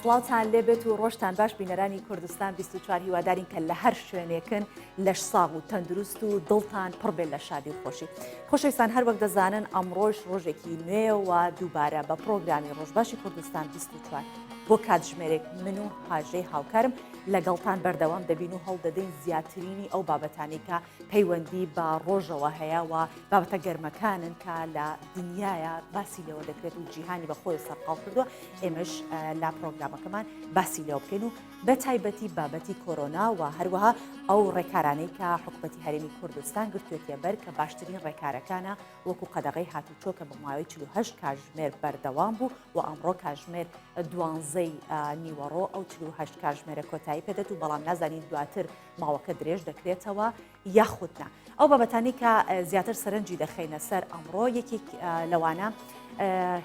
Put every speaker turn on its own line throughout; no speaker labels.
سڵاوتان لێبێت و ڕۆژتان باش بینەرانی کوردستان 24 هیوادارین کە لە هەر شوێنێکن لەش ساغ و تەندروست و دڵتان پڕ بێت لە شادی و خۆشی. خۆشەویستان هەر وەک دەزانن ئەمڕۆش ڕۆژێکی نوێیە و دووبارە بە پڕۆگرامی ڕۆژباشی کوردستان 24 بۆ کاتژمێرێک من و هاژەی هاوکارم لەگەڵتان بەردەوام دەبین و هەوڵدەدەین زیاترینی ئەو بابەتانەی کە پەیوەندی بە ڕۆژەوە هەیە و بابەتە گەرمەکانن کە لە دنیاە باسی لێوە دەکرێت و جیهانی بە خۆی سەرقاڵ کردووە ئێمەش لە پرۆگرامەکەمان باسی لێوە بکەین و بە تایبەتی بابەتی کۆرۆنا و هەروەها ئەو ڕێکارانەی کە حکوومەتی هەرێمی کوردستان گرتوێتیە بەر کە باشترین ڕێکارەکانە وەکو قەدەغەی هاتوچۆ کە بە ماوەی 48 کاژمێر بەردەوام بوو و ئەمڕۆ کاژمێر دوانزەی نیوەڕۆ ئەو 48 کاژمێرە کۆتایی پێدێت و بەڵام نازانین دواتر ماوەکە درێژ دەکرێتەوە یاخود نا. ئەو بابەتانەی کە زیاتر سەرنجی دەخەینە سەر ئەمڕۆ یەکێک لەوانە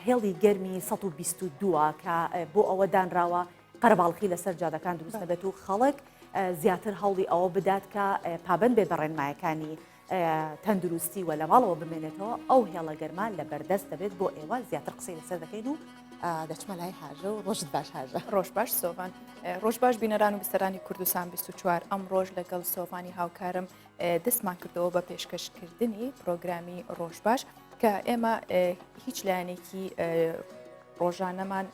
هێڵی گەرمی 122 کە بۆ ئەوە دانراوە قەرەباڵخی لەسەر جادەکان دروست نەبێت و خەڵک زیاتر هەوڵی ئەوە بدات کە پابند بێت بە ڕێنمایەکانی تەندروستی و لە ماڵەوە بمێنێتەوە ئەو هێڵە گەرما لە بەردەست دەبێت بۆ ئێوە زیاتر قسەی لەسەر دەکەین و دەچمە لای هاژە و ڕۆژت باش هاژە.
ڕۆژ باش سۆڤان. ڕۆژ باش بینەران و بیسەرانی کوردستان 24 ئەم ڕۆژ لەگەڵ سۆڤانی هاوکارم دەستمان کردەوە بە پێشکەشکردنی پرۆگرامی ڕۆژ باش کە ئێمە هیچ لایەنێکی ڕۆژانەمان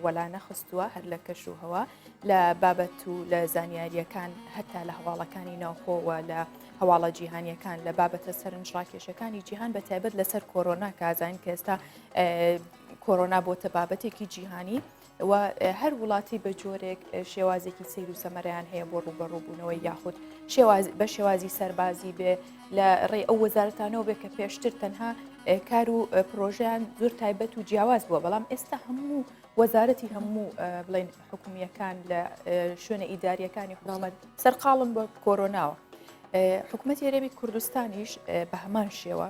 وەلا نەخستووە هەر لە کەش و هەوا لە بابەت و لە زانیاریەکان هەتا لە هەواڵەکانی ناوخۆوە لە هەواڵە جیهانیەکان لە بابەتە سەرنجڕاکێشەکانی جیهان بە تایبەت لەسەر کۆرۆنا کازین کە ئێستا کۆرۆنا بۆتە بابەتێکی جیهانی و هەر وڵاتی بە جۆرێک شێوازێکی سیر و سەمەریان هەیە بۆ ڕوبەڕووبوونەوەی یاخود شێواز بە شێوازی سەربازی بێ لە ڕێی ئەو وەزارەتانەوە بێ کە پێشتر تەنها کار و پرۆژیان زۆر تایبەت و جیاواز بووە بەڵام ئێستا هەموو وەزارەتی هەموو بڵێن حکومیەکان لە شوێنە ئیداریەکانی حکومەت سەرقاڵن بە کۆرۆناوە. حکوومەت هەرێمی کوردستانیش بە هەمان شێوە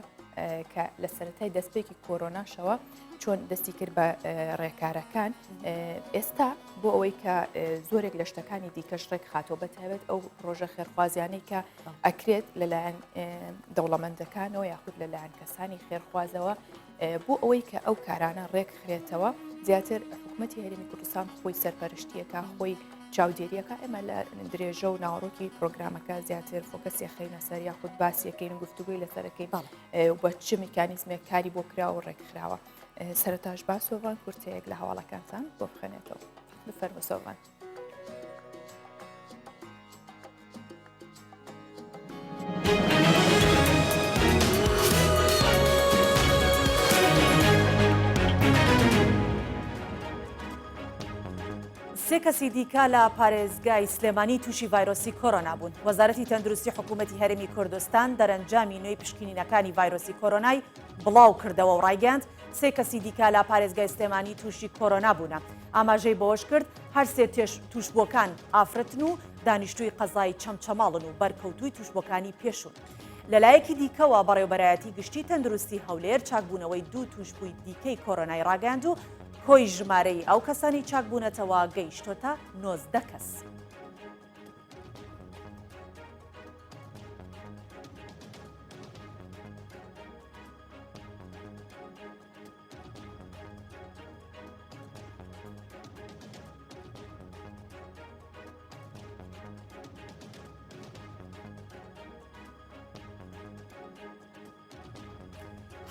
کە لە سەتای دەستپێکی کۆرۆناشەوە چۆن دەستی کرد بە ڕێکارەکان ئێستا بۆ ئەوەی کە زۆرێک لە شتەکانی دیکەش ڕێک خاتەوە بە تایبەت ئەو پرۆژە خێرخوازیانەی کە ئەکرێت لەلایەن دەوڵەمەندەکانەوە یاخود لەلایەن کەسانی خێرخوازەوە بۆ ئەوەی کە ئەو کارانە ڕێکخرێتەوە زیاتر حکوومەتی هەرێمی کوردستان خۆی سەرپەرشتیەکە خۆی چاودێریەکە ئێمە لە درێژە و ناوەڕۆکی پرۆگرامەکە زیاتر focus ی خەینە سەر یاخود باسیەکەین و گفتوگوی لەسەرەکەین بە چ میکانیزمێک کاری بۆ کرا و ڕێکخراوە سەرتاش با سۆڤان کورتەیەک لە هەواڵەکانتان بۆ بخوێنێتەوە بفەرموو سۆڤان.
سێ کەسی دیکە لە پارێزگای سلێمانی تووشی ڤایرۆسی کۆرۆنا بوون. وەزارەتی تەندروستی حکوومەتی هەرێمی کوردستان دەرەنجامی نوێی پشکینینەکانی ڤایرۆسی کۆرۆنای بڵاو کردەوە و ڕایگەیاند سێ کەسی دیکە لە پارێزگای سلێمانی تووشی کۆرۆنا بوونە. ئاماژەی بەوەش کرد هەر سێ تووشبووەکان ئافرەتن و دانیشتووی قەزای چەمچەماڵن و بەرکەوتووی تووشبووەکانی پێشوون. لەلایەکی دیکەوە بەڕێوەبەرایەتی گشتی تەندروستی هەولێر چاکبوونەوەی دوو تووشبووی دیکەی کۆرۆنای ڕاگەیاند و کۆی ژمارەی ئەو کەسانەی چاکبوونەتەوە گەیشتۆتە 19 کەس.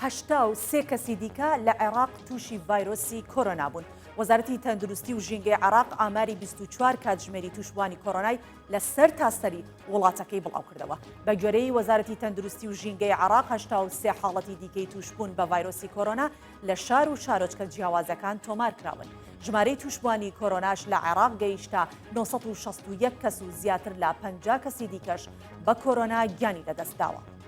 83 کەسی دیکە لە عێراق تووشی ڤایرۆسی کۆرۆنا بوون. وەزارەتی تەندروستی و ژینگەی عێراق ئاماری 24 کاتژمێری تووشبووانی کۆرۆنای لە سەر تاسەری وڵاتەکەی بڵاوکردەوە. بە گوێرەی وەزارەتی تەندروستی و ژینگەی عێراق 83 حاڵەتی دیکەی تووشبوون بە ڤایرۆسی کۆرۆنا لە شار و شارۆچکە جیاوازەکان تۆمارکراون. ژمارەی تووشبووانی کۆرۆناش لە عێراق گەیشتە 961 کەس و زیاتر لە 50 کەسی دیکەش بە کۆرۆنا گیانی لەدەستداوە.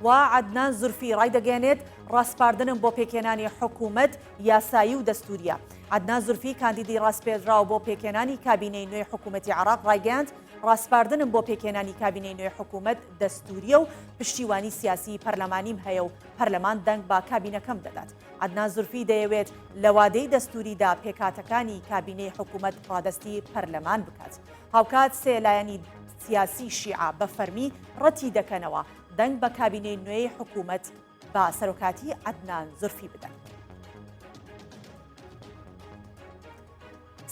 و عەدنان زورفی ڕایدەگەیەنێت، ڕاسپاردنم بۆ پێکهێنانی حکومەت یاسایی و دەستورییە. عەدنان زورفی کاندیدی ڕاسپێردراو بۆ پێکهێنانی کابینەی نوێی حکومەتی عێراق ڕایگەیاند، ڕاسپاردنم بۆ پێکهێنانی کابینەی نوێی حکومەت دەستورییە و پشتیوانی سیاسیی پەرلەمانیم هەیە و پەرلەمان دەنگ بە کابینەکەم دەدات. عەدنان زورفی دەیەوێت لە وادەی دەستوریدا پێکهاتەکانی کابینەی حکومەت ڕادەستی پەرلەمان بکات. هاوکات سێ لایەنی سیاسی شیعە بە فەرمی ڕەتی دەکەنەوە دەنگ بە کابینەی نوێی حکوومەت بە سەرۆکاتی عەدنان زورفی بدەن.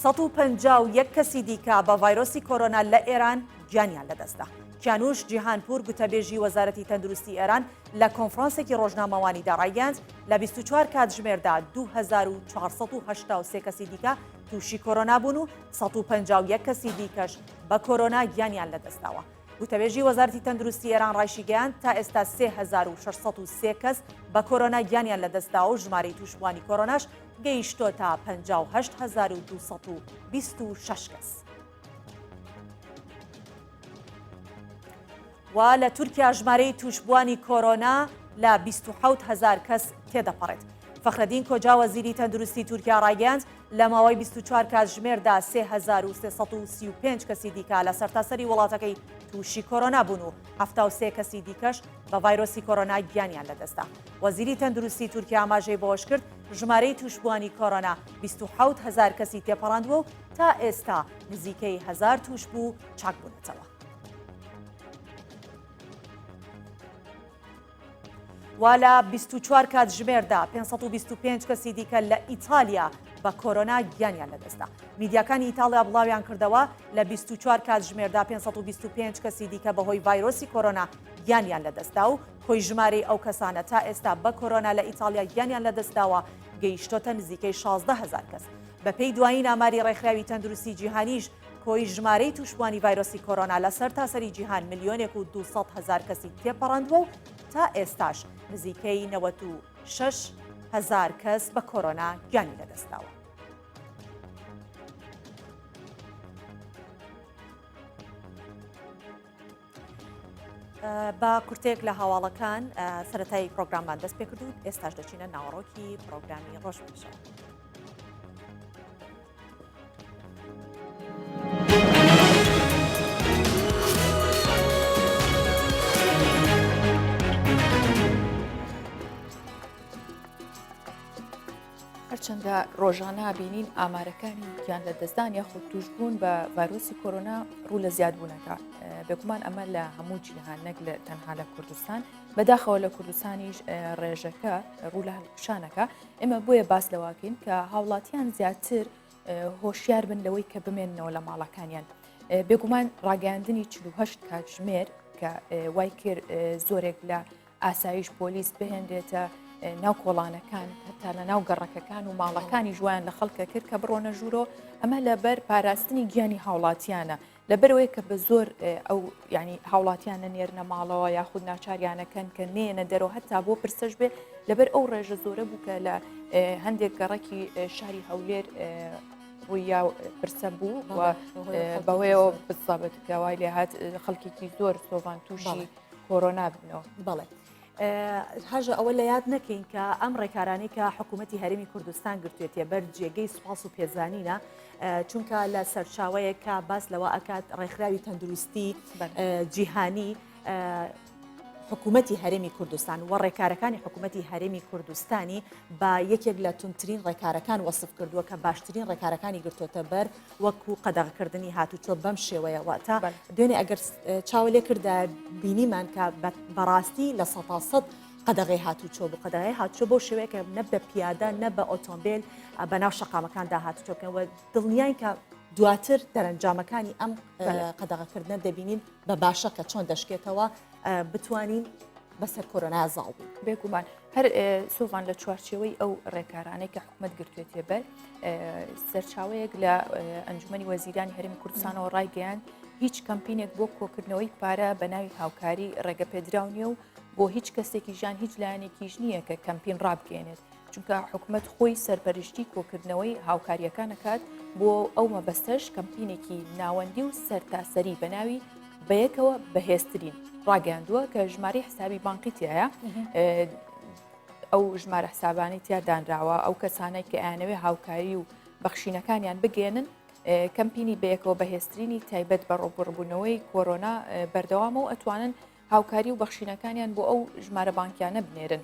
151 کەسی دیکە بە ڤایرۆسی کۆرۆنا لە ئێران گیانیان لەدەستدا. کیانوش جیهانپوور گوتەبێژی وەزارەتی تەندروستی ئێران لە کۆنفرانسێکی ڕۆژنامەوانیدا ڕایگەیاند، لە 24 کاتژمێردا 2483 کەسی دیکە تووشی کۆرۆنا بوون و 151 کەسی دیکەش بە کۆرۆنا گیانیان لەدەستداوە. گوتەبێژی وەزارەتی تەندروستی ئێران ڕایشیگەیاند، تا ئێستا 3603 کەس بە کۆرۆنا گیانیان لەدەستداوە و ژمارەی تووشبووانی کۆرۆناش گەیشتۆتە 58226 کەس. و لە تورکیا ژمارەی تووشبووانی کۆرۆنا لە 27 هەزار کەس تێدەپەڕێت. فەخرەدین کۆجا وەزیری تەندروستی تورکیا ڕایگەیاند، لە ماوەی 24 کاتژمێردا 3335 کەسی دیکە لە سەرتاسەری وڵاتەکەی تووشی کۆرۆنا بوون و 73 کەسی دیکەش بە ڤایرۆسی کۆرۆنا گیانیان لەدەستدا. وەزیری تەندروستی تورکیا ئاماژەی بەوەشکرد، ژمارەی تووشبووانی کۆرۆنا 27 هەزار کەسی تێپەڕاندووە و تا ئێستا نزیکەی هەزار تووشبوو چاکبوونەتەوە. و لە 24 کاتژمێردا 525 کەسی دیکە لە ئیتالیا بە کۆرۆنا گیانیان لەدەستدا. میدیاکانی ئیتاڵیا بڵاویان کردەوە لە 24 کاتژمێردا 525 کەسی دیکە بەهۆی ڤایرۆسی کۆرۆنا گیانیان لەدەستدا و کۆی ژمارەی ئەو کەسانە تا ئێستا بە کۆرۆنا لە ئیتاڵیا گیانیان لەدەستداوە گەیشتۆتە نزیکەی 16 هەزار کەس. بەپێی دوایین ئاماری ڕێکخراوی تەندروستی جیهانیش کۆی ژمارەی تووشبووانی ڤایرۆسی کۆرۆنا لە سەرتاسەری جیهان ملیۆنێک و 200 هەزار کەسی تێپەڕاندووە و تا ئێستاش نزیکەی 96 هەزار کەس بە کۆرۆنا گیانی لەدەستداوە. بە کورتێک لە هەواڵەکان سەتای پرۆگراممان دەست پێکرد و ئێستاش دەچینە ناوەڕۆکی پرۆگرامی ڕۆژ باشەوە.
هەرچەندە ڕۆژانە بینین ئامارەکانی گیان لە دەستدان یاخود توشبوون بە ڤایرۆسی کۆرۆنا ڕوو لە زیادبوونەکە بێگومان ئەمە لە هەموو جیهان نەک لە تەنها لە کوردستان بەداخەوە لە کوردستانیش ڕێژەکە ڕوو لە هەڵکشانەکە ئێمە بۆیە باس لەواکەین کە هاوڵاتیان زیاتر هۆشیار بن لەوەی کە بمێننەوە لە ماڵەکانیان بێگومان ڕاگەیاندنی 48 کاتژمێر کە وای کرد زۆرێک لە ئاسایش پۆلیس بهێنرێتە ناو کۆڵانەکان هەتا لە ناو گەڕەکەکان و ماڵەکانی ژوان لە خەڵکە کرد کە بڕۆنە ژوورۆ ئەمە لەبەر پاراستنی گیانی هاوڵاتیانە لەبەرەوەی کە بە زۆر ئەو ینی هاوڵاتیان نەنێرنە ماڵەوە یاخود ناچاریانەکەن کە نێنە دەرەوە هەتا بۆ پرسەش بێ لەبەر ئەو ڕێژە زۆرە بوو کە لە هەندێک گەڕەکی شاری هەولێر ڕوویا پرسە بوو و بەوەیەوە بزابێت کەوای لێهات خەڵکێکی زۆر سۆڤان تووشی کۆرۆنا بنەوە.
بەڵێ. هەژە ئەوە لە یاد نەکەین کە ئەم ڕێکارانەی کە حکوومەتی هەرێمی کوردستان گرتوێتیە بەر جێگەی سوپاس و پێزانینە چونکە لە سەرچاوەیەک کە باس لەوە ئەکات ڕێکخراوی تەندروستی جیهانی حکوومەتی هەرێمی کوردستان و ڕێکارەکانی حکوومەتی هەرێمی کوردستانی بە یەکێک لە توندترین ڕێکارەکان وەسف کردووە کە باشترین ڕێکارەکانی گرتوتە بەر وەکو قەدەغەکردنی هاتوچۆ بەم شێوەیە واتە دوێنێ ئەگەر چاوە لێ کردە بینیمان کە بەڕاستی لە سەتا سەد قەدەغەی هاتوچۆ بوو قەدەغەی هاتوچۆ بەو شێوەیە کە نە بە پیادە نە بە ئۆتۆمبیل بەناو شەقامەکاندا هاتوچۆ بکەن و دڵنیاین کە دواتر دەرەنجامەکانی ئەم قەدەغەکردنە دەبینین بە باشە کە چۆن دەشکێتەوە بتوانین بەسەر کۆرۆنا زاڵ بین.
بێگومان هەر سۆڤان لە چوارچێوەی ئەو ڕێکارانەی کە حکومت گرتوێتێ بەر سەرچاوەیەک لە ئەنجومەنی وەزیرانی هەرێمی کوردستانەوە ڕایگەیاند هیچ کەمپینێک بۆ کۆکردنەوەی پارە بە ناوی هاوکاری ڕێگە پێدراو نییە و بۆ هیچ کەسێکی ژیان هیچ لایەنێکیش نییە کە کەمپین ڕابگەێنێت چونکە حکومت خۆی سەرپەرشتی کۆکردنەوەی هاوکاریەکان ئەکات بۆ ئەو مەبەستەش کەمپینێکی ناوەندی و سەرتاسەری بە ناوی بەیەکەوە بەهێزترین ڕاگەیاندووە کە ژمارەی حسابی بانقی تایە ئەو ژمارە حسابانی تیا دانراوە ئەو کەسانەی کە ئەیانەوێ هاوکاری و بەخشینەکانیان بگەێنن کەمپینی بەیەکەوە بەهێزترینی تایبەت بە ڕوبڕبوونەوەی کۆرۆنا بەردەوامە و ئەتوانن هاوکاری و بەخشینەکانیان بۆ ئەو ژمارە بانکیانە بنێرن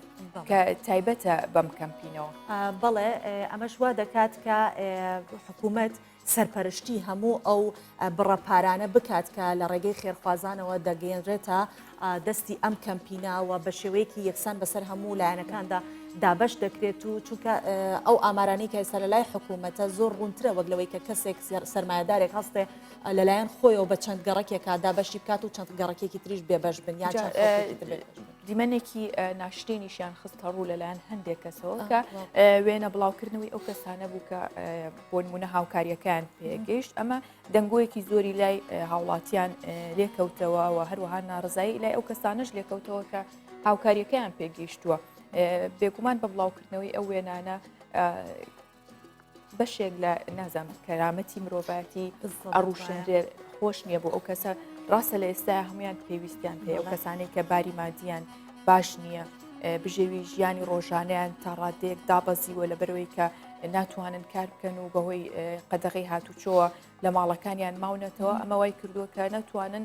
کە تایبەتە بەم کەمپینەوە.
بەڵێ ئەمەش وا دەکات کە حکوومەت سەرپەرشتی هەموو ئەو بڕە پارانە بکات کە لە ڕێگەی خێرخوازانەوە دەگەیەنرێتە دەستی ئەم کەمپینە و بە شێوەیەکی یەکسان بەسەر هەموو لایەنەکاندا. دابەش دەکرێت و چونکە ئەو ئامارانەی کە ئێستا لە لای حکوومەتە زۆر ڕوونترە وەک لەوەی کە کەسێک سەرمایەدارێک هەستێ لەلایەن خۆیەوە بە چەند گەڕەکێکا دابەشی بکات و چەند گەڕەکێکی تریش بێبەش بن یان چەند خەڵکێکی تر بێبەش بن.
دیمەنێکی ناشرینیشیان خستە ڕوو لەلایەن هەندێک کەسەوە کە وێنە بڵاوکردنەوەی ئەو کەسانە بوو کە بۆ نمونە هاوکاریەکان پێگەیشت ئەمە دەنگۆیەکی زۆری لای هاوڵاتیان لێکەوتەوە و هەروەها ناڕزایی لای ئەو کەسانش لێکەوتەوە کە هاوکاریەکەیان پێگەیشتووە بێگومان بە بڵاوکردنەوەی ئەو وێنانە بەشێک لە نازانم کەرامەتی مرۆڤایەتی ئەڕوشێنرێ خۆش نییە بۆ ئەو کەسە ڕاستە لە ئێستا هەمویان پێویستیان پێ ئەو کەسانەی کە باری مادیان باش نییە بژێوی ژیانی ڕۆژانەیان تا ڕادەیەک دابەزیوە لە بەرەوەی کە ناتوانن کار بکەن و بەهۆی قەدەغی هاتوچۆوە لە ماڵەکانیان ماونەتەوە ئەمە وای کردووە کە نەتوانن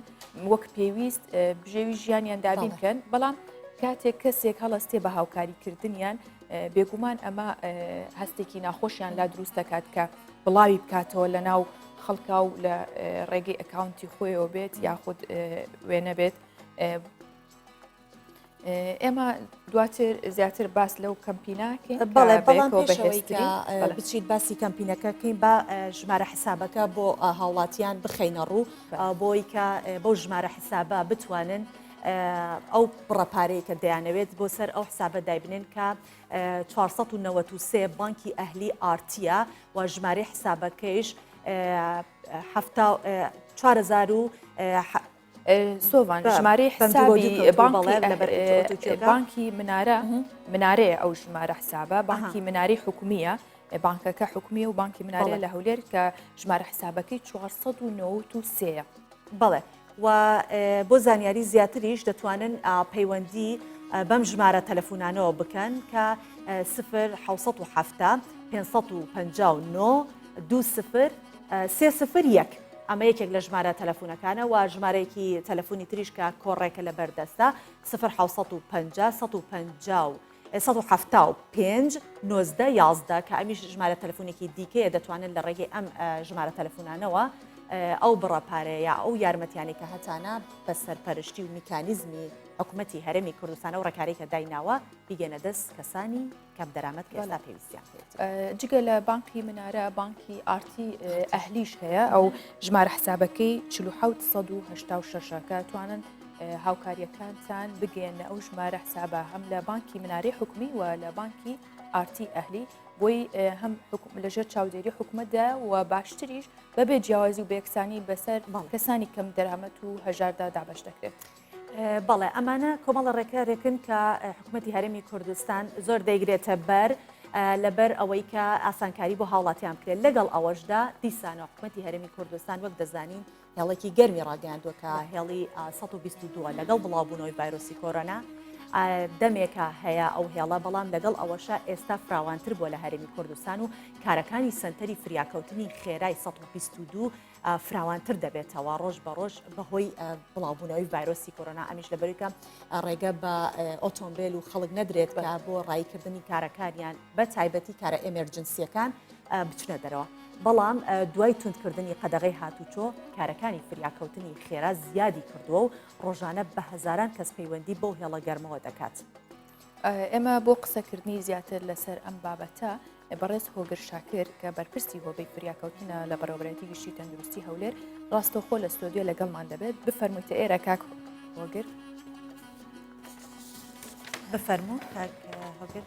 وەک پێویست بژێوی ژیانیان دابین بکەن بەڵام کاتێک کەسێک هەڵەستێ بە هاوکاریکردنیان بێگومان ئەمە هەستێکی ناخۆشیان لا دروست دەکات کە بڵاوی بکاتەوە لە ناو خەڵکا و لە ڕێگەی ئەکاونتی خۆیەوە بێت یاخود وێنە بێت ئێمە دواتر زیاتر باس لەو کەمپیناکەین
بەڵێ بەڵام پێشەوەی بچیت باسی کەمپینەکە کەین با ژمارە حسابەکە بۆ هاوڵاتیان بخەینە ڕوو بۆی کە بەو ژمارە حسابە بتوانن ئەو بڕە پارەی کە دەیانەوێت بۆ سەر ئەو حسابە دایبنێن کە 493 بانکی ئەهلی ئارتیە و ژمارەی حسابەکەیش 4000
سۆڤان ژمارەی حسابی بانکی منارە منارەیە ئەو ژمارە حسابە بانکی مناری حکومیە بانکەکە حکومیە و بانکی منارە لە هەولێر کە ژمارە حسابەکەی 493
بەڵێ و بۆ زانیاری زیاتریش دەتوانن پەیوەندی بەم ژمارە تەلەفۆنانەوە بکەن کە 0 559 20 301 ئەمە یەکێک لە ژمارە تەلەفونەکانە و ژمارەیەکی تەلەفونی تریش کە کۆڕێکە لە بەردەستە 0 750 150 175 19 11 کە ئەمیش ژمارە تەلەفونێکی دیکەیە دەتوانن لە ڕێگەی ئەم ژمارە تەلەفونانەوە ئەو بڕە پارەیە ئەو یارمەتیانی کە هەتانە بە سەرپەرشتی و میکانیزمی حکومەتی هەرێمی کوردستانە و ڕێکارێک کە دایناوە بیگەنە دەست کەسانی کەم دەرامەت کە ئێستا پێویستیان پێیەتی.
جگە لە بانقی منارە بانکی ئارتی ئەهلیش هەیە ئەو ژمارە حسابەکەی 46 کە توانن هاوکاریەکانتان بگەێنە ئەو ژمارە حسابە هەم لە بانکی مناری حکومی و لە بانکی ئارتی ئەهلی بۆی هەم لەژێر چاودێری حکومەتدا و باشتریش بەبێ جیاوازی و بێکسانی بەسەر کەسانی کەم دەرامەت و هەژاردا دابش دەکرێت.
بەڵێ ئەمانە کۆمەڵە ڕێکارێکن کە حکوومەتی هەرێمی کوردستان زۆر دەیگرێتە بەر لەبەر ئەوەی کە ئاسانکاری بۆ هاوڵاتیان بکرێت لەگەڵ ئەوەشدا دیسانەوە حکوومەتی هەرێمی کوردستان وەک دەزانین هێڵێکی گەرمی ڕاگەیاندووە کە هێڵی 122 لەگەڵ بڵاوبوونەوەی ڤایرۆسی کۆرۆنا دەمێکە هەیە ئەو هێڵە بەڵام لەگەڵ ئەوەشە ئێستا فراوانتر بووە لە هەرێمی کوردستان و کارەکانی سنتەری فریاکەوتنی خێرای 122 فراوانتر دەبێتەوە ڕۆژ بە ڕۆژ بەهۆی بڵاوبوونەوەی ڤایرۆسی کۆرۆنا ئەمیش لەبەرەوەی کە ڕێگە بە ئۆتۆمبیل و خەڵک نەدرێت کە بۆ ڕایکردنی کارەکانیان بە تایبەتی کارە emergency یەکان بچنە دەرەوە. بەڵام دوای توندکردنی قەدەغەی هاتوچۆ کارەکانی فریاکەوتنی خێرا زیادی کردووە و ڕۆژانە بە هەزاران کەس پەیوەندی بەو هێڵە گەرمەوە دەکات.
ئێمە بۆ قسەکردنی زیاتر لەسەر ئەم بابەتە بەڕێز هۆگر شاکر کە بەرپرسی هۆبەی فریاکەوتنە لە بەڕێوەبەرایەتی گشتی تەندروستی هەولێر ڕاستەوخۆ لە ستۆدیۆ لەگەڵمان دەبێت بفەرموویتە ئێرە کاک هۆگر.
بفەرموو کاک هۆگر.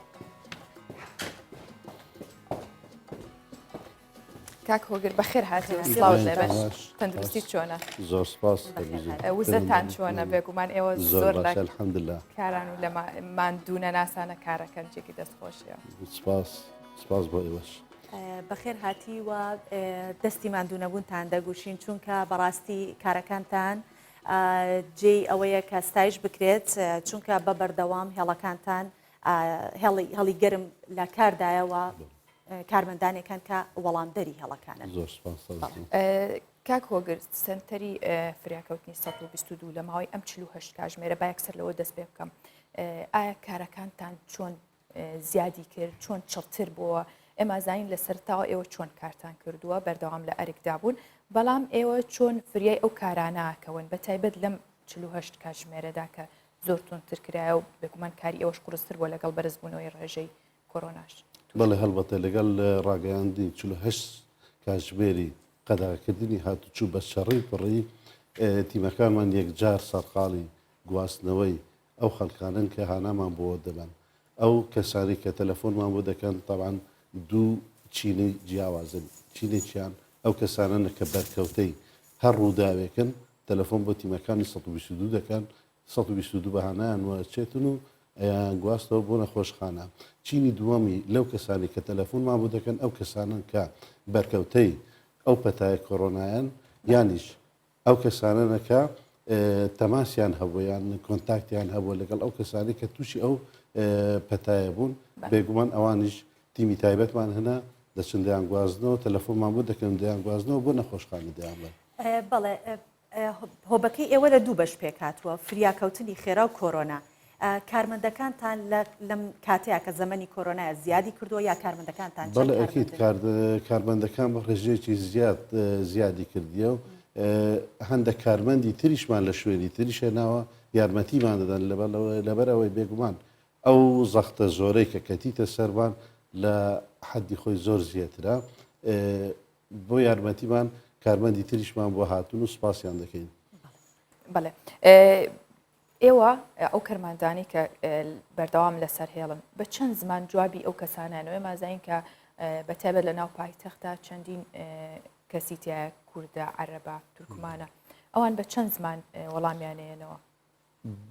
کاک هۆگر بەخێر هاتی و سڵاو لێبێت تەندروستی چۆنە؟
زۆر سپاس
وزەتان چۆنە بێگومان ئێوە زۆر لە
الحمدلله
کاران و لە ماندوو نەناسانە کارەکەن جێگەی دەست خۆشیە.
سپاس سپاس بۆ ئێوەش.
بەخێر هاتی و دەستی ماندوو نەبوونتان دەگوشین چونکە بەڕاستی کارەکانتان جێی ئەوەیە کە ستایش بکرێت چونکە بە بەردەوام هێڵەکانتان هێڵی گەرم لە کاردایە و کارمەندانێکن کە وەڵامدەری هێڵەکانن.
زۆر سپاس.
کاک هۆگر سەنتەری فریاکەوتنی 122 لە ماوەی ئەم 48 کاژمێرە با یەکسەر لەوە دەست پێ بکەم ئایا کارەکانتان چۆن زیادی کرد چۆن چڕتر بووە ئێمە زانین لە سەرتاوە ئێوە چۆن کارتان کردووە بەردەوام لە ئەرکدا بوون بەڵام ئێوە چۆن فریای ئەو کارانەکەون بە تایبەت لەم 48 کاتژمێرەدا کە زۆر توندتر کرایە و بێگومان کاری ئێوەش قورستر بووە لەگەڵ بەرزبوونەوەی ڕێژەی کۆرۆناش.
بەڵێ هەڵبەتە لەگەڵ ڕاگەیاندنی 48 کاتژمێری قەدەغەکردنی هاتوچوو بە چڕی پڕی تیمەکانمان یەکجار سەرقاڵی گواستنەوەی ئەو خەڵکانەن کە هانامان بۆ دەبەن. ئەو کەسانەی کە تەلەفۆنمان بۆ دەکەن تەبعەن دوو چینی جیاوازن، چینێکیان ئەو کەسانەنە کە بەرکەوتەی هەر ڕووداوێکن تەلەفۆن بۆ تیمەکانی 122 دەکەن، 122 بە هانایان وەچێتن و ئەیانگواستەوە بۆ نەخۆشخانە. چینی دووەمی لەو کەسانەی کە تەلەفۆنمان بۆ دەکەن ئەو کەسانەن کە بەرکەوتەی ئەو پەتای کۆرۆنایەن یانیش ئەو کەسانەنە کە تەماسیان هەبووە یان کۆنتاکتیان هەبووە لەگەڵ ئەو کەسانی کە تووشی ئەو پەتایە بوون بێگومان ئەوانیش تیمی تایبەتمان هەنە دەچن دەیان گوازنەوە تەلەفۆنمان بۆ دەکەن دەیان گوازنەوە بۆ نەخۆشخانە دەیان بەن.
بەڵێ هۆبەکەی ئێوە لە دوو بەش پێکهاتووە، فریاکەوتنی خێرا و کۆرۆنا. کارمەندەکانتان لەم کاتەیە کە زەمەنی کۆرۆنایە زیادی کردووە یا کارمەندەکانتان چەند
بەڵێ ئەکید
کارمەندن؟
کارمەندەکان بە ڕێژەیەکی زیاد زیادی کردیە و هەندێک کارمەندی تریشمان لە شوێنی تریش هێناوە یارمەتیمان دەدەن لەبەر ئەوەی بێگومان ئەو زەختە زۆرەی کە کەتیتە سەرمان لە حەدی خۆی زۆر زیاترە بۆ یارمەتیمان کارمەندی تریشمان بۆ هاتون و سوپاسیان دەکەین.
بەڵێ ئێوە ئەو کەرماندانەی کە بەردەوام لەسەر هێڵن بە چەند زمان جوابی ئەو کەسانانەوە ئێمە زانین کە بە تایبەت لە ناو پایتەختا چەندین کەسی تایە کوردە عەرەبە تورکمانە ئەوان بە چەند زمان وەڵامیانەیەنەوە؟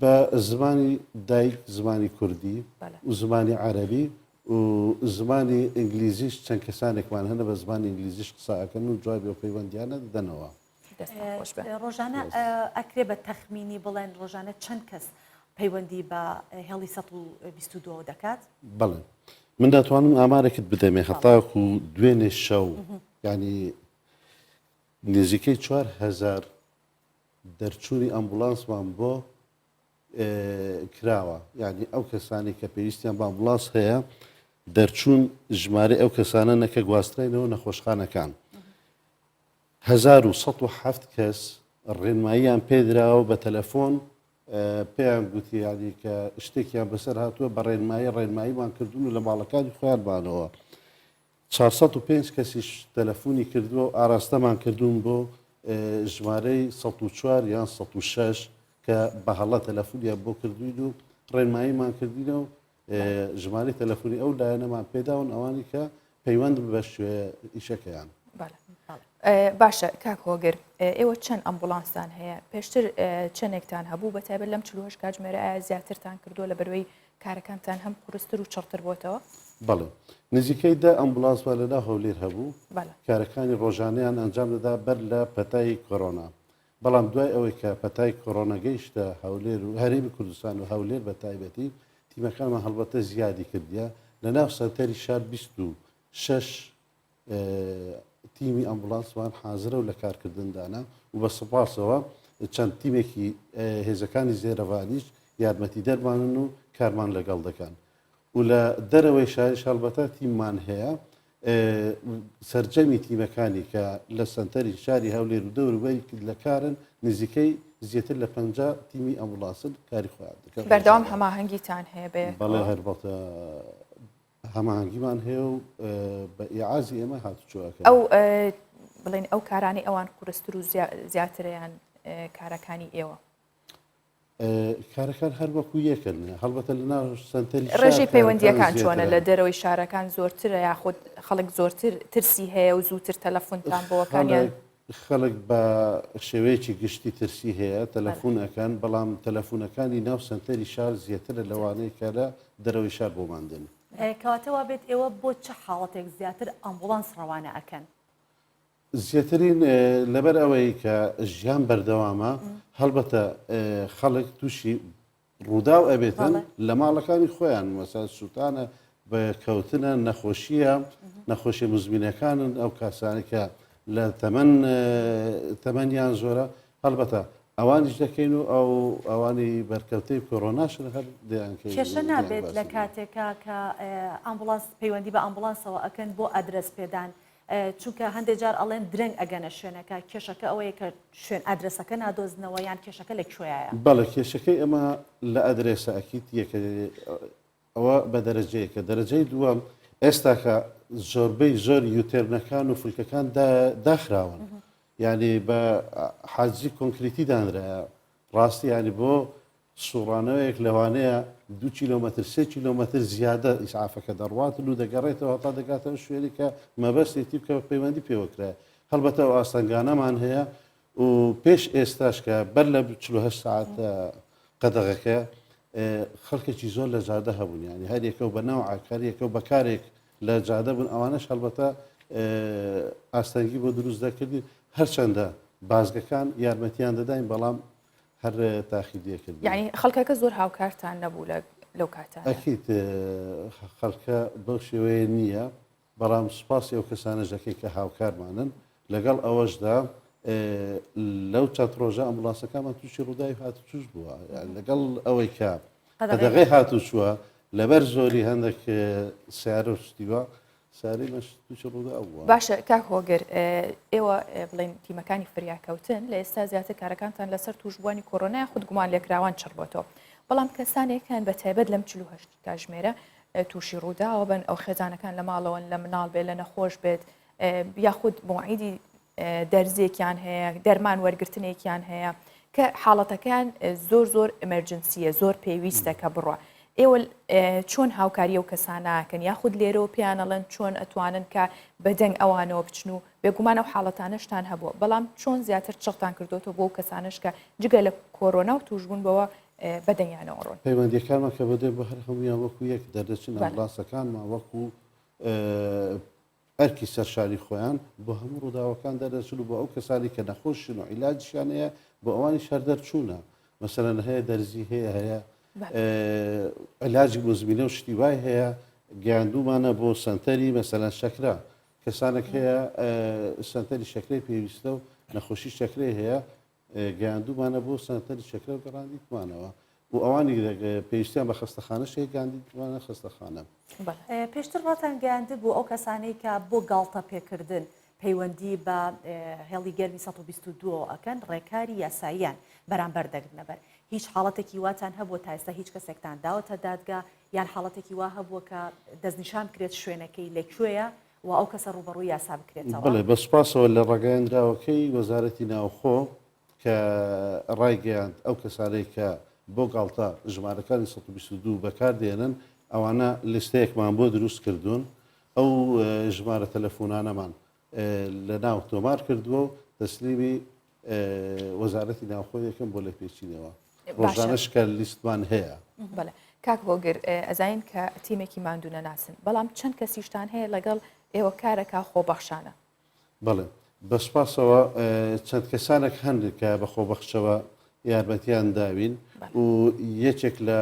بە زمانی دایک زمانی کوردی و زمانی عەربی و زمانی ئینگلیزیش چەند کەسانێکمان هەنە بە زمانی ئینگلیزیش قسە ئەکەن و جوابی ئەو پەیوەندیانە دەدەنەوە.
دەستتان خۆش بێ.
ڕۆژانە ئەکرێ بە تەخمینی بڵێن ڕۆژانە چەند کەس پەیوەندی بە هێڵی 122 دەکات؟
بەڵێ من دەتوانم ئامارێکت بدەمێ هەتاکو دوێنێ شەو ینی نزیکەی 4هزار دەرچوونی ئەمبولانسمان بۆ کراوە یعنی ئەو کەسانی کە پێویستیان بە ئەمبولانس هەیە دەرچوون ژمارەی ئەو کەسانە نەکە گواسترینەوە نەخۆشخانەکان 1107 کەس ڕێنماییان پێدراوە بە تەلەفۆن پێیان گوتی یعنی کە شتێکیان بەسەر هاتووە بە ڕێنمایی ڕێنماییمان کردوون و لە ماڵەکانی خۆیان مانەوە 405 کەسیش تەلەفۆنی کردووە و ئاراستەمان کردوون بۆ ژمارەی 104 یان 106 کە بە هەڵە تەلەفۆنیان بۆ کردوین و ڕێنماییمان کردینە و ژمارەی تەلەفۆنی ئەو لایەنەمان پێداون ئەوانی کە پەیوەند بە شوێ ئیشەکەیان.
باشە کاک هۆگر ئێوە چەند ئەمبوڵانستان هەیە پێشتر چەندێکتان هەبوو بە تایبەت لەم 48 کاتژمێرە ئایا زیاترتان کردووە لە بەروەی کارەکانتان هەم قورستر و چڕتر بۆتەوە؟
بەڵێ نزیکەی دە ئەمبولانسمان لەناو هەولێر هەبوو کارەکانی ڕۆژانەیان ئەنجام دەدا بەر لە پەتای کۆرۆنا بەڵام دوای ئەوەی کە پەتای کۆرۆنا گەیشتە هەولێر و هەرێمی کوردستان و هەولێر بە تایبەتی تیمەکانمان هەڵبەتە زیادی کردیە لە ناو سەنتەری شار 26 تیمی ئەمبولانسمان حازرە و لە کارکردندانە و بە سوپاسەوە چەند تیمێکی هێزەکانی زێرەڤانیش یارمەتیدەرمانن و کارمان لەگەڵ دەکەن و لە دەرەوەی شاریش هەڵبەتە تیممان هەیە سەرجەمی تیمەکانی کە لە سەنتەری شاری هەولێر و دەوروبەری لە کارن نزیکەی زیاتر لە 50 تیمی ئەمبولانسن کاری خۆیان دەکەن.
بەردەوام هەماهەنگیتان هەیە بێ؟
بەڵێ هەربەتە هەماهەنگیمان هەیە و بە ئیعازی ئێمە هاتوچۆ ئەکەن.
ئەو بڵێن ئەو کارانەی ئەوان قورستر و زیاترەیان کارەکانی ئێوە؟
کارەکان هەر وەکو یەکن هەڵبەتە لە ناو سەنتەری
ڕێژەی پەیوەندیەکان چۆنە لە دەرەوەی شارەکان زۆرترە یاخود خەڵک زۆرتر ترسی هەیە و زووتر تەلەفۆنتان بۆەکانیان
خەڵک بە شێوەیەکی گشتی ترسی هەیە تەلەفۆن ئەکەن بەڵام تەلەفۆنەکانی ناو سەنتەری شار زیاترە لەوانەیە کە لە دەرەوەی شار بۆمان دێن.
کەواتە وابێت ئێوە بۆ چ حاڵەتێک زیاتر ئەمبوڵانس ڕەوانە ئەکەن؟
زیاترین لەبەر ئەوەی کە ژیان بەردەوامە هەڵبەتە خەڵک تووشی ڕووداو ئەبێتن لە ماڵەکانی خۆیان مەسا سووتانە بە کەوتنە نەخۆشیە نەخۆشی مزمینەکانن ئەو کاسانە کە لە تەمەن تەمەنیان زۆرە هەڵبەتە ئەوانیش دەکەین و ئەو ئەوانی بەرکەوتەی کۆرۆناشن هەر دەیانکەین
کێشە نابێت لە کاتێکا کە ئامبوڵانس پەیوەندی بە ئامبوڵانسەوە ئەکەن بۆ ئەدرەس پێدان. چونکە هەندێک جار ئەڵێن درەنگ ئەگەنە شوێنەکە، کێشەکە ئەوەیە کە شوێن ئەدرەسەکە نادۆزنەوە یان کێشەکە لە کوێیە؟
بەڵێ کێشەکەی ئەمە لە ئەدرێسە ئەکید یەکە ئەوە بە دەرەجەیەکە دەرەجەی دووەم ئێستاکە زۆربەی زۆر U-turn ەکان و فلکەکان داخراون یعنی بە حاجزی کۆنکریتی دانرایە ڕاستی یعنی بۆ سوڕانەوەیەک لەوانەیە دو کیلۆمەتر سێ کیلۆمەتر زیادە ئیسعافەکە دەڕواتن و دەگەڕێتەوە هەتا دەگاتەوە شوێنی کە مەبەستێتی کە پەیوەندی پێوەکرایە هەڵبەتە ئەو ئاستەنگانەمان هەیە و پێش ئێستاش کە بەر لە 48 ساعت قەدەغەکە خەڵکێکی زۆر لە جادە هەبوون یانی هەر یەکە و بە ناو هەر یەکە و بەکارێک لە جادە بوون ئەوانەش هەڵبەتە ئاستەنگی بۆ دروست دەکردین هەرچەندە بازگەکان یارمەتیان دەداین بەڵام هەر تاخیر کرد
یعنی خەڵکەکە زۆر هاوکارتان نەبوو لە لەو کاتە
ئەکیت خەڵکە بەو شێوەیە نییە بەڵام سوپاسی ئەو کەسانەش دەکەین کە هاوکارمانن، لەگەڵ ئەوەشدا لەو چەند ڕۆژە ئەمبولانسەکانمان تووشی ڕووداوی هاتوچوش بووە لەگەڵ ئەوەی کە قەدەغەی هاتوچووە لەبەر زۆری هەندێک سیارە و شتیوە ساری مەش تووشی ڕوودا بووە.
باشە کاک هۆگر ئێوە بڵێن تیمەکانی فریاکەوتن لە ئێستا زیاتر کارەکانتان لەسەر توشبووانی کۆرۆنا خود گومان لێکراوان چڕ بۆتەوە بەڵام کەسانێک هەن بە تایبەت لەم 48 کاژمێرە تووشی ڕووداوە بن ئەو خێزانەکان لە ماڵەوەن لە مناڵ بێت لە نەخۆش بێت یاخود مواعیدی دەرزێکیان هەیە دەرمان وەرگرتنێکیان هەیە کە حاڵەتەکەیان زۆر زۆر emergency یە زۆر پێویستە کە بڕە ئێوە چۆن هاوکاری و کەساناکەن یاخود لێرەوە پێیانەڵێن چۆن ئەتوانن کە بەدەنگ ئەوانەوە بچن و بێگومان ئەو حاڵەتانەشتان هەبووە بەڵام چۆن زیاتر چڕتان کردوێتەوە بۆ کەسانش کە جگە لە کۆرۆنا و توشبوون بەوە بەدەنگیانەوە ڕۆن.
پەیوەندیەکانمان کە بەدێ بە هەر هەموویان وەکو یەک دەردەچن ئەمبولانسەکانمان وەکو ئەرکی سەرشانی خۆیان بۆ هەموو ڕووداوەکان دەردەچن و بۆ ئەو کەسانی کە نەخۆشن و عیلاجیان هەیە بۆ ئەوانیش هەر دەرچوونە مەسەلەن هەیە دەرزی هەیە هەیە عیلاجی مزمینە و شتی وای هەیە گەیاندومانە بۆ سەنتەری مەسەلەن شەکرە کەسانێک هەیە سەنتەری شەکرەی پێویستە و نەخۆشی شەکرەی هەیە گەیاندوومانە بۆ سەنتەری شەکرە و گەڕاندیتمانەوە و ئەوانی پێویستیان بە خەستەخانەش هەیە گەیاندیتمانە خەستەخانە.
پێشتر ڕاتان گەیاندبوو ئەو کەسانەی کە بۆ گاڵتە پێکردن پەیوەندی بە هێڵی گەرمی 122 ئەکەن ڕێکاری یاساییان بەرامبەر دەگرنەبەر. هیچ حاڵەتێکی واتان هەبووە تا ئێستا هیچ کەسێکتان داوەتە دادگا یان حاڵەتێکی وا هەبووە کە دەستنیشان بکرێت شوێنەکەی لە کوێیە و ئەو کەسە ڕووبەڕووی یاسا بکرێتەوە.
بەڵێ، بە سوپاسەوە لە ڕاگەیەندراوەکەی وەزارەتی ناوخۆ کە ڕایگەیاند ئەو کەسانەی کە بۆ گاڵتە ژمارەکانی 122 بەکار دێنن ئەوانە لیستەیەکمان بۆ دروست کردوون ئەو ژمارە تەلەفۆنانەمان لە ناو تۆمار کردووە و تەسلیمی وەزارەتی ناوخۆ یەکەم بۆ لێپێچینەوە ڕۆژانەش کە لیستمان هەیە.
بەڵێ کاک هۆگر ئەزانین کە تیمێکی ماندوو نەناسن بەڵام چەند کەسیشتان هەیە لەگەڵ ئێوە کارەکە خۆبەخشانە؟
بەڵێ بە سوپاسەوە چەند کەسانێک هەن کە بە خۆبەخشەوە یارمەتیان داوین و یەکێک لە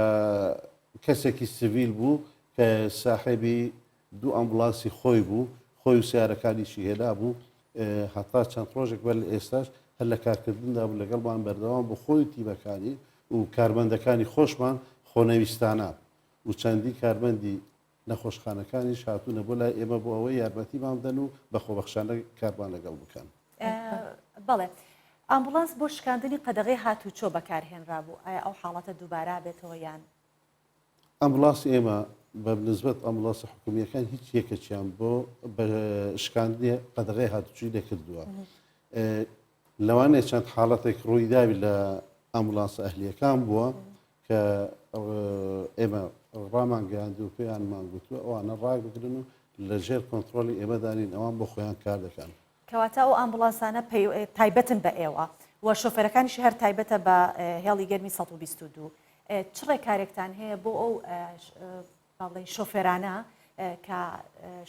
کەسێکی سڤیل بوو کە ساحێبی دوو ئەمبوڵانسی خۆی بوو، خۆی و سەیارەکانیشی هێنابوو، هەتا چەند ڕۆژێک بەر لە ئێستاش هەر لە کارکردندا بوو، لەگەڵمان بەردەوام بوو، خۆی و تیمەکانی و کارمەندەکانی خۆشمان خۆنەویستانە و چەندین کارمەندی نەخۆشخانەکانیش هاتوونە بۆ لای ئێمە بۆ ئەوەی یارمەتیمان بدەن و بە خۆبەخشانە کارمان لەگەڵ بکەن.
بەڵێ، ئامبوڵانس بۆ شکاندنی قەدەغەی هاتووچۆ بەکارهێنرابوو، ئایا ئەو حاڵەتە دووبارە بێتەوە یان؟
ئەمبوڵانسی ئێمە بە نسبەت ئەمبوڵانسە حکومییەکان هیچ یەکێکیان بۆ بە شکاندنی قەدەغەی هاتوچوی نەکردووە. لەوانەیە چەند حاڵەتێک ڕوویداوی لە ئەمبوڵانسە ئەهلیەکان بووە کە ئێمە ڕامانگەیاند و پێیانمان گوتووە ئەوانە ڕابگرن و لە ژێر کۆنترۆڵی ئێمەدانین ئەوان بۆ خۆیان کار دەکەن.
کەواتە ئەو ئامبوڵانسانە تایبەتن بە ئێوە و شۆفێرەکانیشی هەر تایبەتە بە هێڵی گەرمی 122. چ ڕێکارێکتان هەیە بۆ ئەو با بڵێین شۆفێرانە کە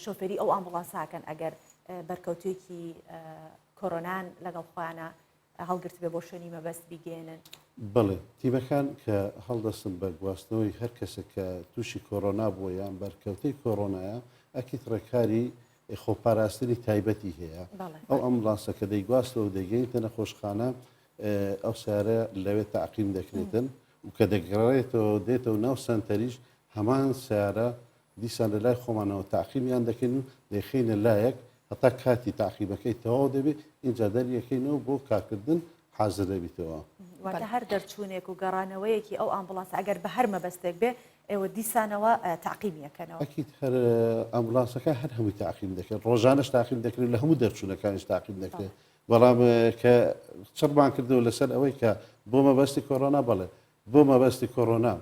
شۆفێری ئەو ئامبوڵانساکەن ئەگەر بەرکەوتوێکی کۆرۆنان لەگەڵ خۆیانە هەڵگرتبێ بۆ شوێنی مەبەست بیگەیەنن؟
بەڵێ، تیمەکان کە هەڵدەستن بە گواستنەوەی هەر کەسێک کە تووشی کۆرۆنا بووە یان بەرکەوتەی کۆرۆنایە، ئەکید ڕێکاری خۆپاراستنی تایبەتی هەیە. ئەو ئەمبولانسە کە دەیگواستەوە و دەیگەینتە نەخۆشخانە، ئەو سەیارە لەوێ تەعقیم دەکرێتن و کە دەگەڕێتەوە دێتەوە ناو سەنتەریش هەمان سەیارە دیسان لە لای خۆمانەوە تەعقیمیان دەکەین و دەیخەینە لایەک. هەتا کاتی تاقیبەکەی تەواو دەبێت ئینجا دەریەکەینەوە بۆ کارکردن حازر دەبیتەوە.
واتە هەر دەرچوونێک و گەڕانەوەیەکی ئەو ئامبوڵانسە ئەگەر بە هەر مەبەستێک بێ ئێوە دیسانەوە تەعقیمی ئەکەنەوە؟
ئەکید هەر ئامبوڵانسەکە هەر هەمووی تەعقیم دەکرێت ڕۆژانەش تاقیم دەکرێت لە هەموو دەرچوونەکانیش تاقیم دەکرێت بەڵام کە چڕمان کردەوە لەسەر ئەوەی کە بۆ مەبەستی کۆرۆنا بەڵێ بۆ مەبەستی کۆرۆنا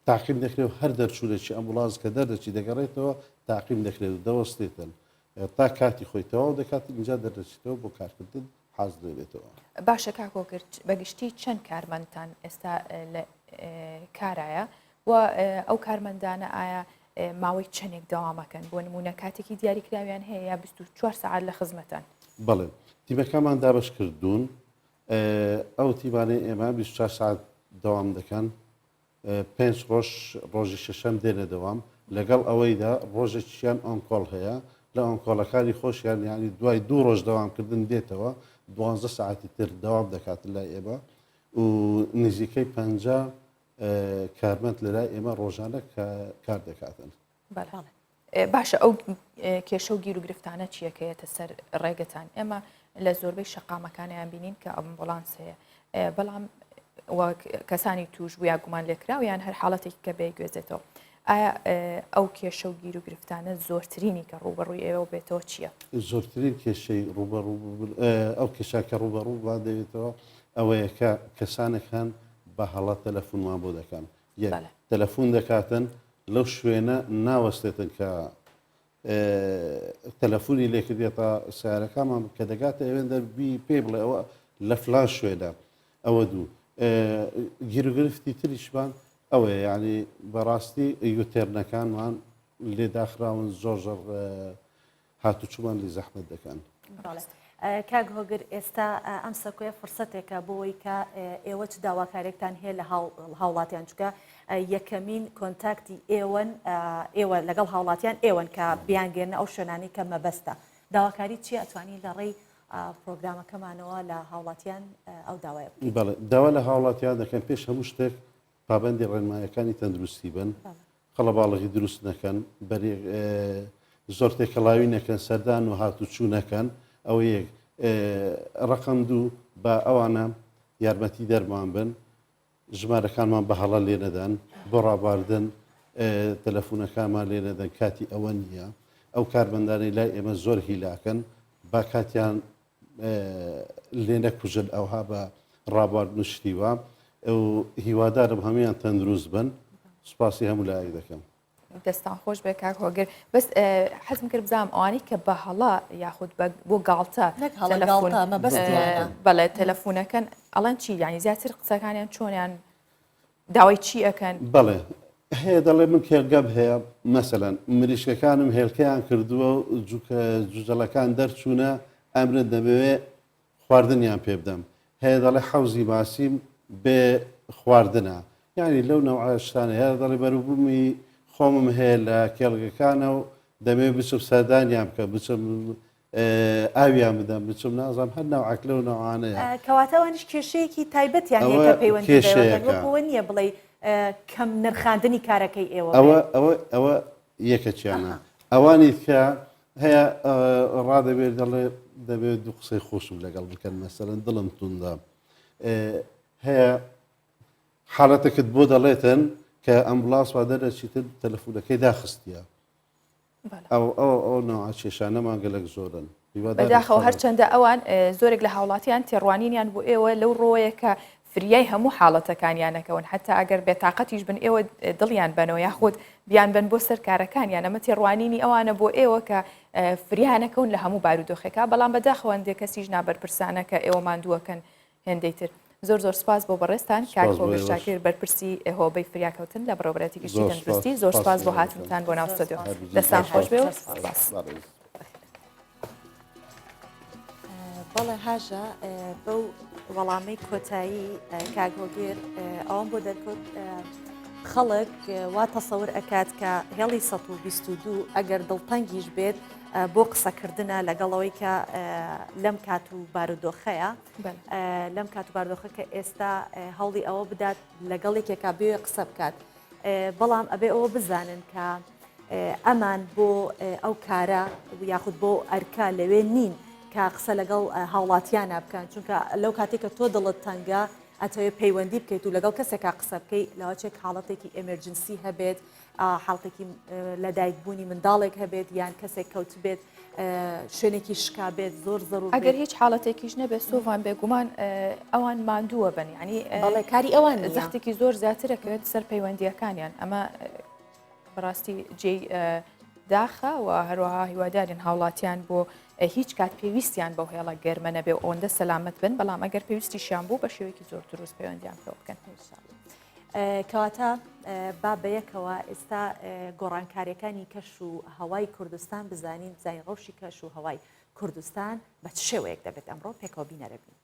تاقیم دەکرێت و هەر دەرچوونێکی ئەمبوڵانس کە دەردەچی دەگەڕێتەوە تاقیم دەکرێت و دەوەستێتن تا کاتی خۆی تەواو دەکات اینجا دەردەچێتەوە بۆ کارکردن حازر دەبێتەوە.
باشە کاک هۆگر بەگشتی چەند کارمەندتان ئێستا لە کارایە و ئەو کارمەندانە ئایا ماوەی چەندێک دەوامەکەن بۆ نمونە کاتێکی دیاریکراویان هەیە یا 24 سەعات لە خزمەتان؟
بەڵێ تیمەکەمان دابەش کردوون ئەو تیمانەی ئێمە 24 ساعت دەوام دەکەن پێنج ڕۆژ ڕۆژی شەشەم دێنە دەوام لەگەڵ ئەوەیدا ڕۆژێکیان on call هەیە لە on call ەکانی خۆشیان یعنی دوای دوو ڕۆژ دەوامکردن دێتەوە دوانزە ساعتی تر دەوام دەکات لای ئێمە و نزیکەی پ کارمەند لە لای ئێمە ڕۆژانە کار دەکاتن.
باشە ئەو کێشە و گیر و گرفتانە چییە کە یەتە سەر ڕێگەتان ئێمە لە زۆربەی شەقامەکانیان بینین کە ئەمبولانس هەیە بەڵام وەک کەسانی توش بوو یا گومان لێکراو یان هەر حاڵەتێکی کە بێگوێزێتەوە ئایا ئەو کێشە و گیر و گرفتانە زۆرترینی کە ڕووبەڕووی ئێوە بێتەوە چییە؟
زۆرترین کێشەی ڕووبەڕوو ئەو کێشە کە ڕووبەڕوومان دەبێتەوە ئەوەیە کە کەسانێک هەن بە هەڵە تەلەفونمان بۆ دەکەن یەک تەلەفون دەکاتن لەو شوێنە ناوەستێتن کە تەلەفۆنی لێکردێت تا سیارەکەمان کە دەگاتە ئەوێندە بی پێ بڵێ ئەوە لە فلان شوێنە ئەوە دوو گیروگرفتی تریشمان ئەوەیە یعنی بەڕاستی U-turn ەکانمان لێ داخراون زۆر زۆر هاتوچومان لێ زەحمەت دەکەن.
کاک هۆگر ئێستا ئەم سەکۆیە فرسەتێکە بۆی کە ئێوە چ داواکارێکتان هەیە لە هاوڵاتیان چکە یەکەمین contact ی ئێوەن ئێوە لەگەڵ هاوڵاتیان ئێوەن کە بیانگەێنە ئەو شوێنانی کە مەبەستە داواکاری چیە ئەتوانی لە ڕێی پرۆگرامەکەمانەوە لە هاوڵاتیان ئەو داوایە
بەڵێ داوا لە هاوڵاتیان دەکەن پێش هەموو شتێک پابەندی ڕێنمایەکانی تەندروستی بن قەڵەباڵغی دروست نەکەن، بەریەک زۆر تێکەڵاوی نەکەن، سەردان و هاتوچوو نەکەن، ئەوە یەک. ڕەقەم دوو، با ئەوانە یارمەتی دەرمان بن، ژمارەکانمان بە هەڵە لێ نەدەن، بۆ ڕابواردن تەلەفونەکانمان لێ نەدەن، کاتی ئەوە نییە. ئەو کارمەندانەی لای ئێمە زۆر هیلاکن، با کاتیان لێ نەکوژن ئەوها بە ڕابواردن و شتی وا و هیوادارم هەموویان تەندروست بن سوپاسی هەموو لایەک دەکەم.
دەستان خۆش بێ کاک هۆگر بەس حەزم کرد بزانم ئەوانەی کە بە هەڵە یاخود بۆ گاڵتە بەڵێ تەلەفۆنەکەن ئەڵەن چی یانی زیاتر قسەکانیان چۆنیان داوای چی ئەکەن؟
بەڵێ هەیە دەڵێ من کێڵگەم هەیە مەسەلەن مریشکەکانم هێلکەیان کردووە و جوکە جوجەڵەکان دەرچوونە ئەمرن دەمەوێ خواردنیان پێ بدەم هەیە دەڵێ حەوزی ماسیم بێ خواردنە یعنی لەو نەوعە شتانە هەیە دەڵێ بەروبوومی خۆمم هەیە لە کێڵگەکانە و دەمەوێ بچم سەردانیان بکەم بچم ئاویان بدەم بچم نازانم هەر نەوعەک لەو نەوعانەیە.
کەواتە ئەوانیش کێشەیەکی تایبەتیان هەیە کە پەیوەندی بەوە وەک ئەوە نییە بڵێی کەم نرخاندنی کارەکەی ئێوە
ئەوە ئەوە ئەوە یەکەکیانە ئەوانی کە هەیە ڕادەبێت دەڵێ دەبێت دوو قسەی خۆشم لەگەڵ بکەن مەسەرەن دڵم توندە هەیە حالەتەکەت بۆ دەڵێتن کە ئەمبلاس وا دەرەچیتن تەلەفونەکەی داخستیە ئەو ئەو ئەو نەوعە کێشانەمان گەلەک زۆرن.
بەداخەوە هەرچەندە ئەوان زۆرێک لە هاوڵاتیان تێڕوانینیان بۆ ئێوە لەو ڕۆیە کە فریای هەموو حاڵەتەکانیان نەکەون حتا ئەگەر بێتاقەتیش بن ئێوە دڵیان بەنەوە یاخود بیان بن بۆ سەر کارەکانیان ئەمە تێڕوانینی ئەوانە بۆ ئێوە کە فریانەکەون لە هەموو بارودۆخێکا بەڵام بەداخەوە هەندێک کەسیش نابەرپرسانە کە ئێوە ماندووەکەن هێندەی تر. زۆر زۆر سپاس بۆ بەڕێزتان کاک هۆگر شاکر بەرپرسی هۆبەی فریاکەوتن لە بەڕێوەبەرایەتی گشتی تەندروستی زۆر سپاس بۆ هاتنتان بۆ ناو ستۆدیۆ دەستان خۆش بێ و سپاس.
بەڵێ هاژە بەو وەڵامەی کۆتایی کاک هۆگر ئەوەم بۆ دەرکەوت خەڵک وا تەسەور ئەکات کە هێڵی 122 ئەگەر دڵتەنگیش بێت بۆ قسەکردنە لەگەڵەوەی کە لەم کات و بارودۆخەیە لەم کات و باردۆخە کە ئێستا هەوڵی ئەوە بدات لەگەڵ یەکێکا بێ قسە بکات بەڵام ئەبێ ئەوە بزانن کە. ئەمان بۆ ئەو کارە یاخود بۆ ئەرکە لەوێ نین کە قسە لەگەڵ هاوڵاتیانە بکەن چونکە لەو کاتێک کە تۆ دڵت تەنگە ئەتەوێ پەیوەندی بکەیت و لەگەڵ کەسێکا قسە بکەیت لەوەچێک حاڵەتێکی emergency هەبێت حاڵتێکی لەدایکبوونی منداڵێک هەبێت یان کەسێک کەوتبێت شوێنێکی شکا بێت زۆر زەرور
ئەگەر هیچ حاڵەتێکیش نەبێت سۆڤان بێگومان ئەوان ماندووە بن ینی
بەڵێ کاری ئەوان
زەختێکی زۆر زیاترەکەوێت سەر پەیوەندیەکانیان ئەمە بەڕاستی جێی داخە و هەروەها هیوادارین هاوڵاتیان بۆ هیچ کات پێویستیان بەو هێڵە گەرمە نەبێ و ئەوەندە سەلامەت بن بەڵام ئەگەر پێویستیشیان بوو بە شێوەیەکی زۆر دروست پەیوەندیان پێوە بکەن.
کەواتە با بەیەکەوە ئێستا گۆڕانکاریەکانی کەش و هەوای کوردستان بزانین بزانین ڕەوشی کەش و هەوای کوردستان بە چ شێوەیەک دەبێت ئەمڕۆ پێکەوە بینەرە بین.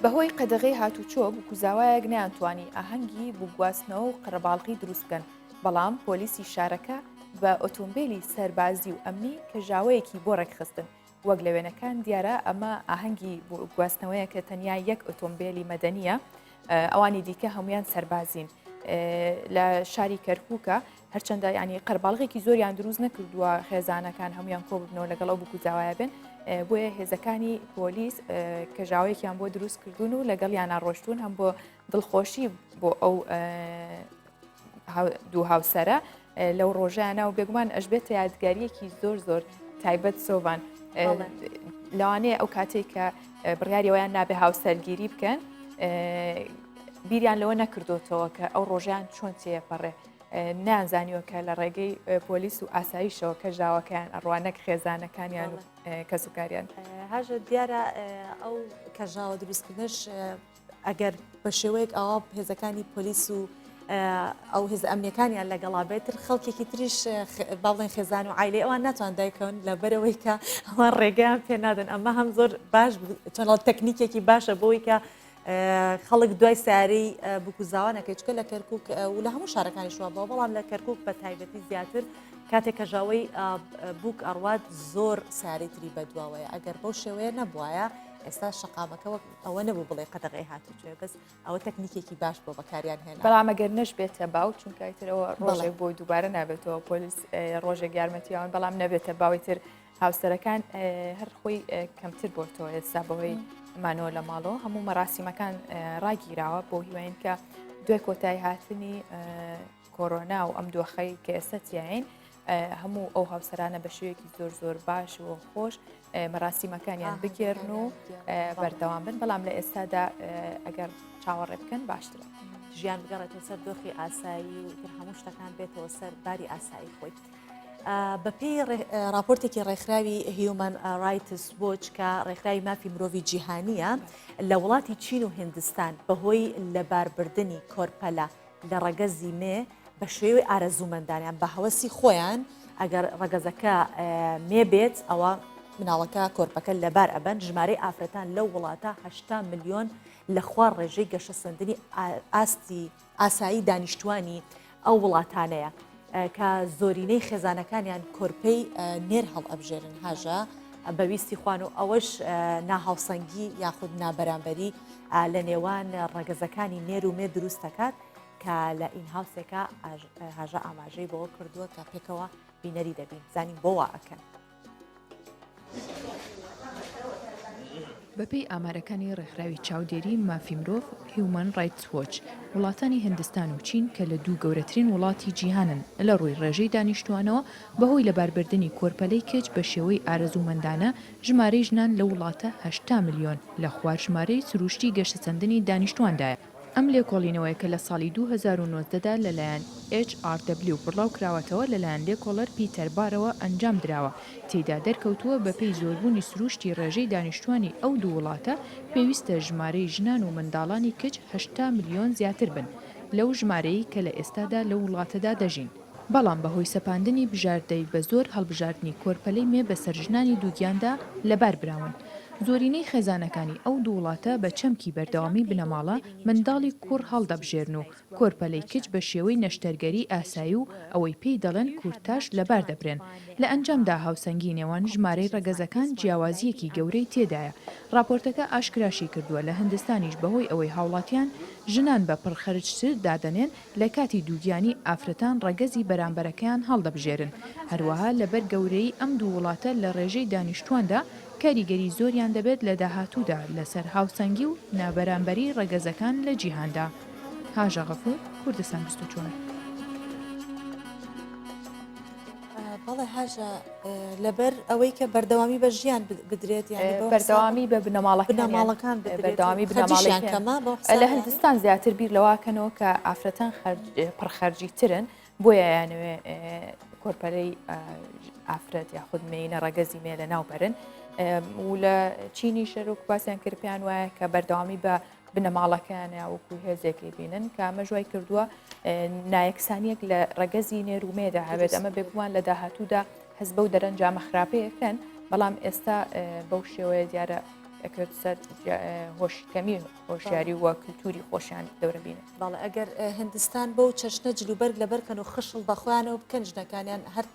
بەهۆی قەدەغەی هاتوچۆ بووکوزاوایەک نەیانتوانی ئاهەنگی بووکگواستنەوە و قەرەباڵغی دروست بکەن، بەڵام پۆلیسی شارەکە بە ئۆتۆمبێلی سەربازی و ئەمنی کەژاوەیەکی بۆ ڕێکخستن، وەک لە وێنەکان دیارە ئەمە ئاهەنگی گواستنەوەیە کە تەنیا یەک ئۆتۆمبێلی مەدەنیە ئەوانی دیکە هەمویان سەربازین لە شاری کەرکووکە هەرچەندە ینی قەرباڵغێکی زۆریان دروست نەکردووە خێزانەکان هەمویان کۆ ببنەوە لەگەڵ ئەو بکوزاوایە بن بۆیە هێزەکانی پۆلیس کەژاوەیەکیان بۆ دروست کردوون و لەگەڵیانە ڕۆشتون هەم بۆ دڵخۆشی بۆ ئەو دوو هاوسەرە لەو ڕۆژانە و بێگومان ئەشبێتە یادگاریەکی زۆر زۆر تایبەت سۆڤان لەوانەیە ئەو کاتێک کە بڕیاریەوەیان نابێ هاوسەرگیری بکەن بیریان لەوە نەکردوتەوە کە ئەو ڕۆژیان چۆن تێپەڕێ نانزانیوە کە لە ڕێگەی پۆلیس و ئاساییشەوە کە ژاوەکەیان ئەڕوا نەک خێزانەکانیان و کەسوکاریان
هاژە دیارە ئەو کەژاوە دروستکردنش ئەگەر بە شێوەیەک ئاوا هێزەکانی پۆلیس و ئەو هێزە ئەمنیەکانیان لەگەڵا بێت تر خەڵکێکی تریش با بڵێن خێزان و عایلەی ئەوان ناتوان دایکەون لەبەرەوەی کە ئەوان ڕێگەیان پێ نادەن ئەمە هەم زۆر باش چۆنڵ تەکنیکێکی باشە بۆی کە. خەڵک دوای سیارەی بوک و زاوا نەکەی چکە لە کەرکک و لە هەموو شارەکانی شوە بەوە بەڵام لە کەرکک بە تایبەتی زیاتر کاتێک کەژاوەی بوک ئەڕوات زۆر سیارەی تری بەدواوەیە ئەگەر بەو شێوەیە نەبوایە ئێستا شەقامەکە وەک ئەوە نەبوو بڵێ قەدەغەی هاتوچۆیە بەس ئەوە تەکنیکێکی باش بۆ بەکاریان هێنا.
بەڵام ئەگەر نەشبێتە باو چونکە ئیتر ئەوە ڕۆژێک بۆ دووبارە نابێتەوە پۆلیس ڕۆژێک یارمەتیاون بەڵام نەبێتە باوی تر هاوسەرەکان هەر خۆی کەمتر بۆتەوە ئێستا بەهۆی مانەوە لە ماڵەوە هەموو مەراسیمەکان ڕاگیراوە بۆ هیواین کە دوای کۆتایی هاتنی کۆرۆنا و ئەم دۆخەی کە ئێستا تیاین هەموو ئەو هاوسەرانە بە شێوەیەکی زۆر زۆر باش و خۆش مەراسیمەکانیان بگێرن و بەردەوام بن بەڵام لە ئێستادا ئەگەر چاوەڕێ بکەن باشترە.
ژیان بگەڕێتەوە سەر دۆخی ئاسایی و تر هەموو شتەکان بێتەوە سەر باری ئاسایی خۆی. بەپێی راپۆرتێکی ڕێکخراوی هیومەن ڕایتس وۆچ کە ڕێکخراوی مافی مرۆڤی جیهانیە لە وڵاتی چین و هندستان بەهۆی لەباربردنی کۆرپەلە لە ڕەگەزی مێ بە شێوەی ئارەزوومەندان یان بە هەوەسی خۆیان ئەگەر ڕەگەزەکە مێ بێت ئەوە مناڵەکە کۆرپەکە لەبار ئەبەن ژمارەی ئافرەتان لەو وڵاتە 80 ملیۆن لە خوار ڕێژەی گەشەسەندنی ئاستی ئاسایی دانیشتوانی ئەو وڵاتانەیە کە زۆرینەی خێزانەکانیان کۆرپەی نێر هەڵئەبژێرن هاژە بە ویستی خوان و ئەوەش ناهاوسەنگی یاخود نابەرامبەری لە نێوان ڕەگەزەکانی نێر و مێ دروست دەکات کە لە ئینهاوسێکە هاژە ئاماژەی بەوە کردووە کە پێکەوە بینەری دەبین زانین بۆ وا ئەکەن.
بەپێی ئامارەکانی ڕێکخراوی چاودێری مافی مرۆڤ، هیومان ڕایتس وۆچ، وڵاتانی هندستان و چین کە لە دوو گەورەترین وڵاتی جیهانن لە ڕووی ڕێژەی دانیشتووانەوە، بەهۆی لەباربردنی کۆرپەلەی کچ بە شێوەی ئارەزوومەندانە ژمارەی ژنان لەو وڵاتە 80 ملیۆن لە خوار ژمارەی سروشتی گەشەسەندنی دانیشتوواندایە. ئەم لێکۆڵینەوەیە کە لە ساڵی 2019 دا لەلایەن HRW بڵاوکراوەتەوە لەلایەن لێکۆڵەر پیتەر بارەوە ئەنجام دراوە، تێیدا دەرکەوتووە بەپێی زۆربوونی سروشتی ڕێژەی دانیشتووانی ئەو دوو وڵاتە پێویستە ژمارەی ژنان و منداڵانی کچ 80 ملیۆن زیاتر بن لەو ژمارەی کە لە ئێستادا لەو وڵاتەدا دەژین. بەڵام بەهۆی سەپاندنی بژاردەی بەزۆر هەڵبژاردنی کۆرپەلەی مێ بەسەر ژنانی دووگیاندا لەبار براون. زۆرینەی خێزانەکانی ئەو دوو وڵاتە بە چەمکی بەردەوامی بنەماڵە منداڵی کوڕ هەڵدەبژێرن و کۆرپەلەی کچ بە شێوەی نەشتەرگەری ئاسایی و ئەوەی پێی دەڵێن کورتاژ لەبار دەبرێن. لە ئەنجامدا هاوسەنگی نێوان ژمارەی ڕەگەزەکان جیاوازییەکی گەورەی تێدایە. ڕاپۆرتەکە ئاشکراشی کردووە لە هندستانیش بەهۆی ئەوەی هاوڵاتیان ژنان بە پڕخەرجتر دادەنێن لە کاتی دووگیانی ئافرەتان ڕەگەزی بەرامبەرەکەیان هەڵدەبژێرن، هەروەها لەبەر گەورەیی ئەم دوو وڵاتە لە ڕێژەی دانیشتوواندا کاریگەری زۆریان دەبێت لە داهاتوودا لەسەر هاوسەنگی و نابەرامبەری ڕەگەزەکان لە جیهاندا. هاژە غەفور، کوردستان 24.
بەڵێ هاژە لەبەر ئەوەی کە بەردەوامی بە ژیان بدرێت یانی بەو حسابە
بەردەوامی بە بنەماڵەکانیان
بنەماڵەکان بدرێت و
بەردەوامی
خەرجیشیان
بنەماڵەی
کەمە بەو
لە
حسابە یانی
هندستان زیاتر بیر لەوەکەنەوە کە ئافرەتان خەرج پڕخەرجیترن بۆیە یانەوێ کۆرپەلەی ئافرەت یاخود مێینە ڕەگەزی مێ لە ناو بەرن و لە چینی شەرۆک باسیان کرد پێیان وایە کە بەردەوامی بە بنەماڵەکەیان یا وەکو هێزێک بینن کە ئەمەش وای کردووە نایەکسانیەک لە ڕەگەزی نێر و مێدا هەبێت ئەمە بێگومان لە داهاتوودا هەست بەو دەرەنجامە خراپەیەکەن بەڵام ئێستا بەو شێوەیە دیارە ئەکرێت سەر هۆشی کەمی هۆشیاری وە کللتوری خۆشیان دەورە بینن.
بەڵێ ئەگەر هندستان بەو چەشنە جلوبەرگ لەبەرکەن و خشڵ بە خۆیانەوە بکەن ژنەکانیان هەر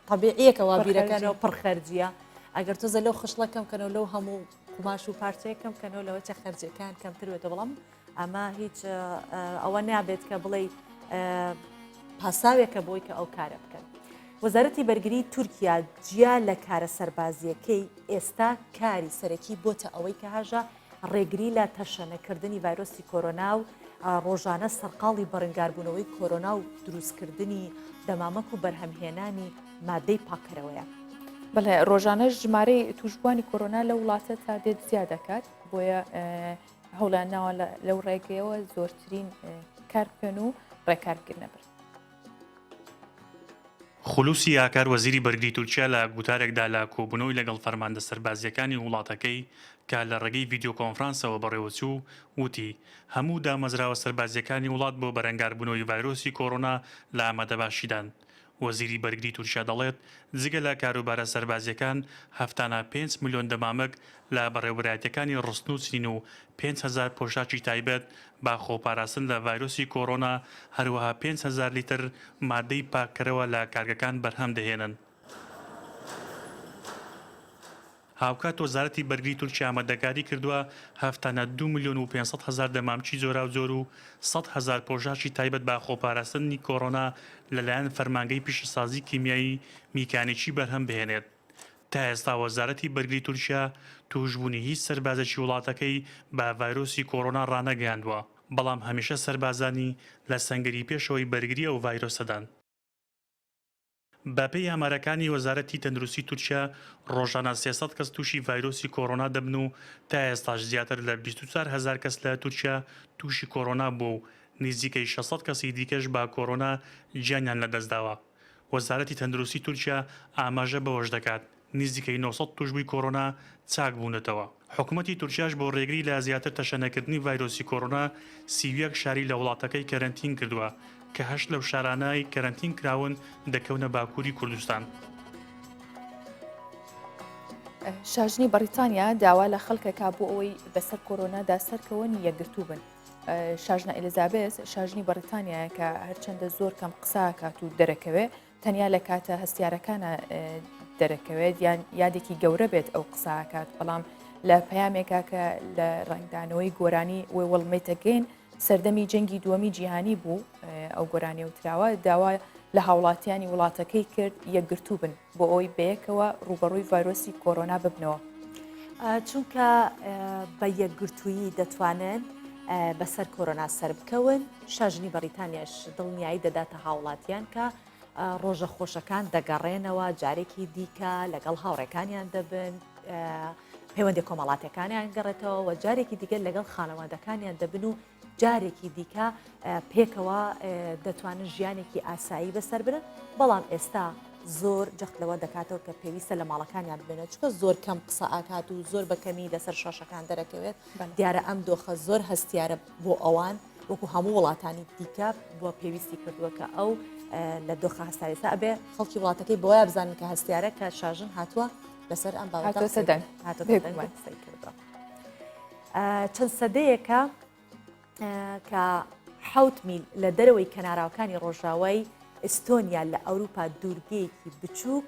تەبیعیەکە وا بیرەکەنەوە پڕ خەرجیە ئەگەر تۆزە لەو خشڵە کەم کەنەوە لەو هەموو قوماش و پارچەیە کەم کەنەوە لەوە چە خەرجیەکان کەمتر بێتەوە بەڵام ئەمە هیچ ئەوە نابێت کە بڵێ پاساوێکە بۆی کە ئەو کارە بکەن. وەزارەتی بەرگری تورکیا جیا لە کارە سەربازیەکەی ئێستا کاری سەرەکی بۆتە ئەوەی کە هاژە ڕێگری لە تەشەنەکردنی ڤایرۆسی کۆرۆنا و ڕۆژانە سەرقاڵی بەرەنگاربوونەوەی کۆرۆنا و دروستکردنی دەمامک و بەرهەمهێنانی مادەی پاککەرەوەیە.
بەڵێ ڕۆژانەش ژمارەی تووشبووانی کۆرۆنا لەو وڵاتە تا دێت زیاد دەکات، بۆیە هەوڵیان ناوە لەو ڕێگەیەوە زۆرترین کار بکەن و ڕێکار بگرنە بەر.
خولوسی ئاکار وەزیری بەرگری تورکیا لە گوتارێکدا لە کۆبوونەوەی لەگەڵ فەرماندە سەربازییەکانی وڵاتەکەی کە لە ڕێگەی ڤیدیۆ کۆنفرانسەوە بەڕێوەچوو وتی، هەموو دامەزراوە سەربازییەکانی وڵات بۆ بەرەنگاربوونەوەی ڤایرۆسی کۆرۆنا لە ئامادەباشیدان. وەزیری بەرگری تورکیا دەڵێت، جگە لە کاروبارە سەربازییەکان، هەفتانە 5 ملیۆن دەمامک لە بەڕێوەبەرایەتییەکانی ڕستن و چنین و 5000 پۆشاکی تایبەت بە خۆپاراستن لە ڤایرۆسی کۆرۆنا، هەروەها 5000 لیتر ماددەی پاککەرەوە لە کارگەکان بەرهەم دەهێنن. هاوکات وەزارەتی بەرگری تورکیا ئامادەکاری کردووە هەفتانە دوو ملیۆن و 500 هەزار دەمامکی جۆراوجۆر و 100 هەزار پۆشاکی تایبەت بە خۆپاراستنی کۆرۆنا لەلایەن فەرمانگەی پیشەسازی کیمیایی میکانیکی بەرهەم بهێنێت. تا ئێستا وەزارەتی بەرگری تورکیا تووشبوونی هیچ سەربازێکی وڵاتەکەی بە ڤایرۆسی کۆرۆنا ڕانەگەیاندووە، بەڵام هەمیشە سەربازانی لە سەنگەری پێشەوەی بەرگری ئەو ڤایرۆسەدان. بەپێی ئامارەکانی وەزارەتی تەندروستی تورکیا، ڕۆژانە 300 کەس تووشی ڤایرۆسی کۆرۆنا دەبن و تا ئێستاش زیاتر لە 24 هەزار کەس لە تورکیا تووشی کۆرۆنا بووە و نزیکەی 600 کەسی دیکەش بە کۆرۆنا گیانیان لەدەستداوە. وەزارەتی تەندروستی تورکیا ئاماژە بەوەش دەکات، نزیکەی 900 تووشبووی کۆرۆنا چاکبوونەتەوە. حکومەتی تورکیاش بۆ رێگری لە زیاتر تەشەنەکردنی ڤایرۆسی کۆرۆنا 31 شاری لە وڵاتەکەی کەرەنتین کردووە، کە هەشت لەو شارانەی کەرەنتین کراون دەکەونە باکووری کوردستان.
شاژنی بەڕیتانیا داوا لە خەڵکەکە بۆ ئەوەی بەسەر کۆرۆنادا سەرکەون یەکگرتوو بن. شاژنە ئەلیزابێس شاژنی بەڕیتانیایە کە هەرچەندە زۆر کەم قساکات و دەرەکەوێ تەنیا لە کاتە هەستیارەکانە دەرەکەوێت یان یادێکی گەورە بێت ئەو قساکات بەڵام لە پەیامێکا کە لە ڕنگدانەوەی گۆرانی We Will Meet Again سەردەمی جەنگی دووەمی جیهانی بوو ئەو گۆرانی وتراوە داوا لە هاوڵاتیانی وڵاتەکەی کرد یەکگرتوو بن بۆ ئەوەی بەیەکەوە ڕووبەڕووی ڤایرۆسی کۆرۆنا ببنەوە.
چونکە بە یەکگرتوویی دەتوانن بەسەر کۆرۆنا سەربکەون، شاژنی بەڕیتانیاش دڵنیایی دەداتە هاوڵاتیان کە ڕۆژە خۆشەکان دەگەڕێنەوە جارێکی دیکە لەگەڵ هاوڕێکانیان دەبن پەیوەندی کۆمەڵاتەکانیان گەڕێتەوە و جارێکی دیکە لەگەڵ خانەوادەکانیان دەبن و جارێکی دیکە پێکەوە دەتوانن ژیانێکی ئاسایی بەسەر برن بەڵام ئێستا زۆر جەخت لەوە دەکاتەوە کە پێویستە لە ماڵەکانیان بمێنەوە چونکە زۆر کەم قسە ئاکات و زۆر بە کەمی لەسەر شاشەکان دەرەکەوێت دیارە ئەم دۆخە زۆر هەستیارە بۆ ئەوان وەکو هەموو وڵاتانی دیکە بۆ پێویستی کردووە کە ئەو لە دۆخە هەستاریسا ئەبێ خەڵکی وڵاتەکەی بۆیە بزانن کە هەستیارە کە شاژن هاتووە لەسەر ئەم باوەتە هاتۆتە دەنگ قسەی کردووە. چەند سەدەیەکە کە حەوت میل لە دەرەوەی کەناراوەکانی ڕۆژاوای ئیستۆنیا لە ئەوروپا دوورگەیەکی بچووک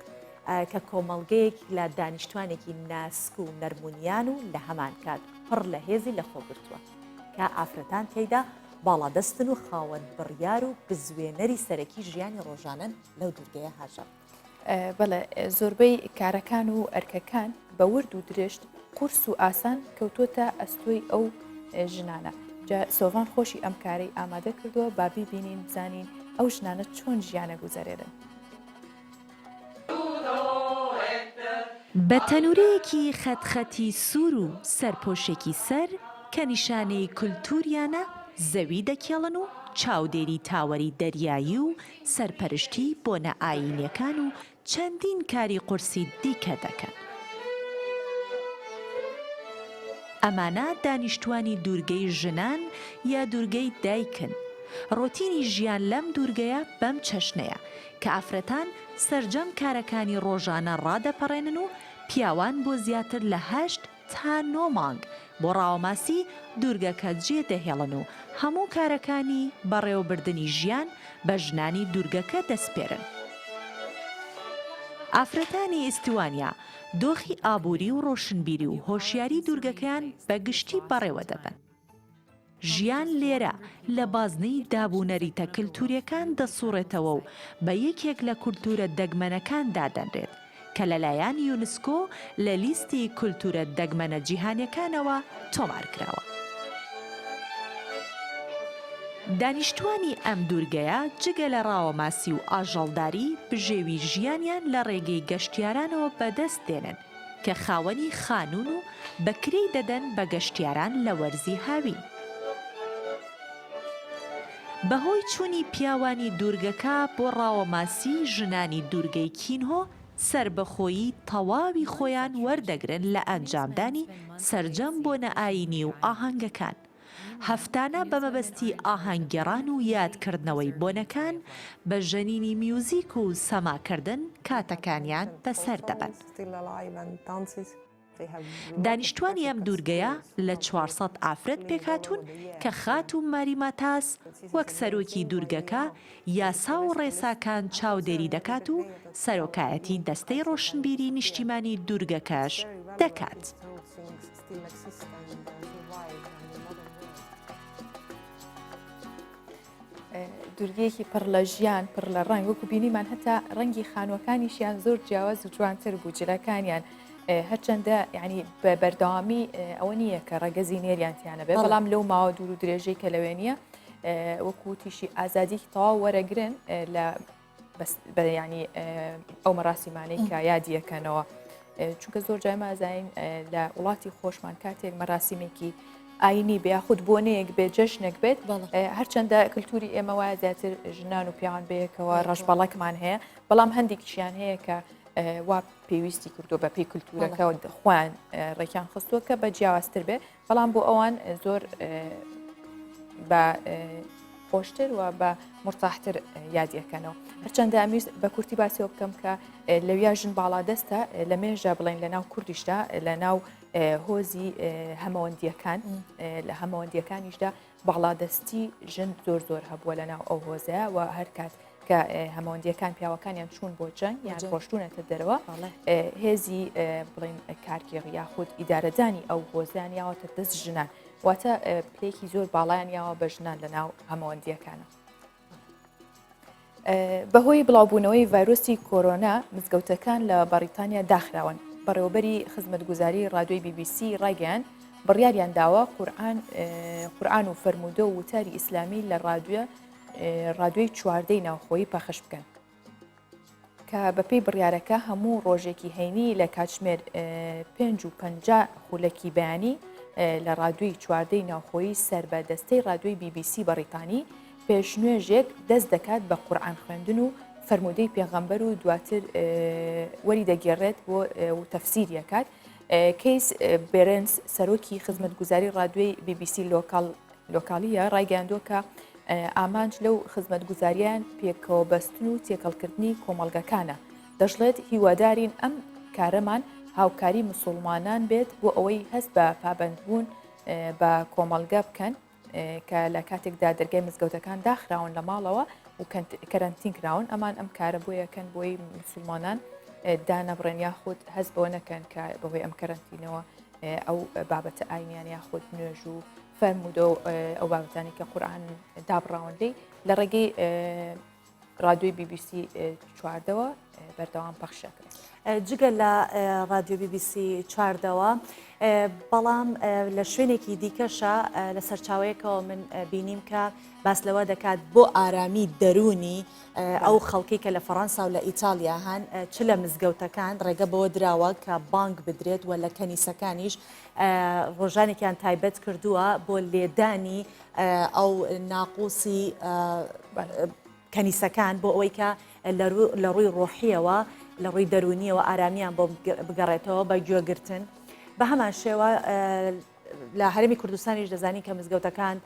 کە کۆمەڵگەیەک لە دانیشتوانێکی ناسک و نەرمونیان و لە هەمان کات پڕ لە هێزی لەخۆگرتووە کە ئافرەتان تێیدا باڵادەستن و خاوەن بڕیار و بزوێنەری سەرەکی ژیانی ڕۆژانەن لەو دوورگەیە هاژە.
بەڵێ زۆربەی کارەکان و ئەرکەکان بە ورد و درشت قورس و ئاسان کەوتۆتە ئەستۆی ئەو ژنانە جا سۆڤان خۆشی ئەم کارەی ئامادە کردووە با بیبینین بزانین ئەو ژنانە چۆن ژیانە گوزەرێنن.
بە تەنورەیەکی خەت خەتی سوور و سەرپۆشێکی سەر کە نیشانەی کولتووریانە، زەوی دەکێڵن و چاودێری تاوەری دەریایی و سەرپەرشتی بۆنە ئایینیەکان و چەندین کاری قورسی دیکە دەکەن. ئەمانە دانیشتوانی دوورگەی ژنان یا دوورگەی دایکن. ڕۆتینی ژیان لەم دوورگەیە بەم چەشنەیە کە ئافرەتان سەرجەم کارەکانی ڕۆژانە ڕادەپەڕێنن و پیاوان بۆ زیاتر لە هەشت تا نۆ مانگ بۆ ڕاوەماسی دوورگەکە جێ دەهێڵن و هەموو کارەکانی بەڕێوەبردنی ژیان بە ژنانی دوورگەکە دەسپێرن. ئافرەتانی ئیستوانیا دۆخی ئابووری و ڕۆشنبیری و هۆشیاری دوورگەکەیان بە گشتی بەڕێوە دەبەن. ژیان لێرە لە بازنەی داب و نەریتە کلتوریەکان دەسوڕێتەوە و بە یەکێک لە کولتورە دەگمەنەکان دادەنرێت کە لەلایەن یونسکۆ لە لیستی کولتورە دەگمەنە جیهانیەکانەوە تۆمارکراوە. دانیشتوانی ئەم دوورگەیە جگە لە ڕاوەماسی و ئاژەڵداری بژێوی ژیانیان لە ڕێگەی گەشتیارانەوە بەدەست دێنن. کە خاوەنی خانوون و بە کرێی دەدەن بە گەشتیاران لە وەرزی هاوین. بەهۆی چوونی پیاوانی دوورگەکە بۆ ڕاوەماسی ژنانی دوورگەی کینهۆ سەربەخۆیی تەواوی خۆیان وەردەگرن لە ئەنجامدانی سەرجەم بۆنە ئایینی و ئاهەنگەکان. هەفتانە بە مەبەستی ئاهەنگگێڕان و یادکردنەوەی بۆنەکان، بە ژەنینی میوزیک و سەماکردن کاتەکانیان بەسەر دەبەن. دانیشتوانی ئەم دوورگەیە لە 400 ئافرەت پێکهاتوون کە خاتوو ماری ماتاس وەک سەرۆکی دوورگەکە یاسا و ڕێساکان چاودێری دەکات و سەرۆکایەتی دەستەی ڕۆشنبیری نیشتیمانی دوورگەکەش دەکات.
دوورگەیەکی پڕ لە ژیان پڕ لە ڕەنگ وەکو بینیمان هەتا ڕەنگی خانووەکانیشیان زۆر جیاواز و جوانتر بوو جلەکانیان هەرچەندە ینی بە بەردەوامی ئەوە نییە کە ڕەگەزی نێریان تیانە بێ بەڵام لەو ماوە دوور و درێژەی کە لەوێ نییە وەکو وتیشی ئازادیکی تەواو وەرەگرن لە ینی ئەو مەراسیمانەی کە یادیەکەنەوە چونکە زۆر جای مازین لە وڵاتی خۆشمان کاتێک مەراسیمێکی ئاینی بێ یاخود بۆنەیەک بێ جەژنێک بێت هەرچەندە کللتوری ئێمە وایە زیاتر ژنان و پیاوان بەیەکەوە ڕەشبەڵەکمان هەیە بەڵام هەندێکیشیان هەیە کە وا پێویستی کردو بە پێی کللتورەکە خۆیان ڕێکیان خستووە کە بە جیاوازتر بێ بەڵام بۆ ئەوان زۆر بە خۆشتر و بە مرتاحتر یادیەکەنەوە هەرچەندە ئەمیست بە کورتی باسیەوە بکەم کە لەویا ژن باڵادەستە لە مێژە بڵێن لە ناو کوردیشدا لە ناو هۆزی هەمەوەندیەکان لە هەمەوەندیەکانیشدا باڵادەستی ژن زۆر زۆر هەبووە لە ناو ئەو هۆزەیە و هەرکات کە هەمەوەندیەکان پیاوەکانیان چوون بۆ جەنگ یان ڕۆشتونەتە دەرەوە هێزی بڵین کارگێڕی یاخود ئیدارەدانی ئەو هۆزیان یاوەتە دەست ژنان واتە پلێکی زۆر باڵایان یاوە بە ژنان لە ناو هەمەوەندیەکانە. بەهۆی بڵاوبوونەوەی ڤایرۆسی کۆرۆنا مزگەوتەکان لە بەڕیتانیا داخراون. بەڕێوەبەری خزمەتگوزاری ڕادیۆی بی بی سی ڕایگەیاند، بڕیاریان داوە قورئان قورئان و فەرموودە و وتاری ئیسلامی لە ڕادیۆ ڕادیۆی چواردەی ناوخۆیی پەخش بکەن. کە بەپێی بڕیارەکە هەموو ڕۆژێکی هەینی لە کاتژمێر 5:50 خولەکی بەیانی لە ڕادیۆی چواردەی ناوخۆیی سەر بە دەستەی ڕادیۆی بی بی سی بەڕیتانی پێشنوێژێک دەست دەکات بە قورئان خوێندن و فەرموودەی پێغەمبەر و دواتر وەری دەگێڕێت بۆ و تەفسیری ئەکات. کەیس بێرنس سەرۆکی خزمەتگوزاری ڕادیۆی بی بی سی لۆکاڵ لۆکاڵییە ڕایگەیاندووە کە ئامانج لەو خزمەتگوزارییان پێکەوەبەستن و تێکەڵکردنی کۆمەڵگەکانە. دەشڵێت هیوادارین ئەم کارەمان هاوکاری مسوڵمانان بێت بۆ ئەوەی هەست بە پابەندبوون بە کۆمەڵگە بکەن کە لە کاتێکدا دەرگای مزگەوتەکان داخراون لە ماڵەوە و کەرەنتین کراون ئەمان ئەم کارە بۆ یەکەن بۆی مسلمانان دانەبڕێن یاخود هەست بەوە نەکەن کە بەهۆی ئەم کەرەنتینەوە ئەو بابەتە ئاینیان یاخود نوێژ و فەرموودە و ئەو بابەتانی کە قورآن دابڕاون لی لە ڕێگەی ڕادیۆی بی بی سی چواردەوە بەردەوام پەخش ئەکرێت.
جگە لە ڕادیۆ بی بی سی چواردەوە، بەڵام لە شوێنێکی دیکەشە لە سەرچاوەیەکەوە من بینیم کە باس لەوە دەکات بۆ ئارامی دەروونی ئەو خەڵکی کە لە فەڕەنسا و لە ئیتاڵیا هەن چ لە مزگەوتەکان ڕێگە بەوە دراوە کە بانگ بدرێت و لە کەنیسەکانیش ڕۆژانێکیان تایبەت کردووە بۆ لێدانی ئەو ناقوسی کەنیسەکان بۆ ئەوەی کە لە ڕووی ڕۆحیەوە لە ڕووی دەرونیەوە ئارامیان بۆ بگەڕێتەوە بە گوێگرتن بە هەمان شێوە لە هەرێمی کوردستانیش دەزانین کە مزگەوتەکان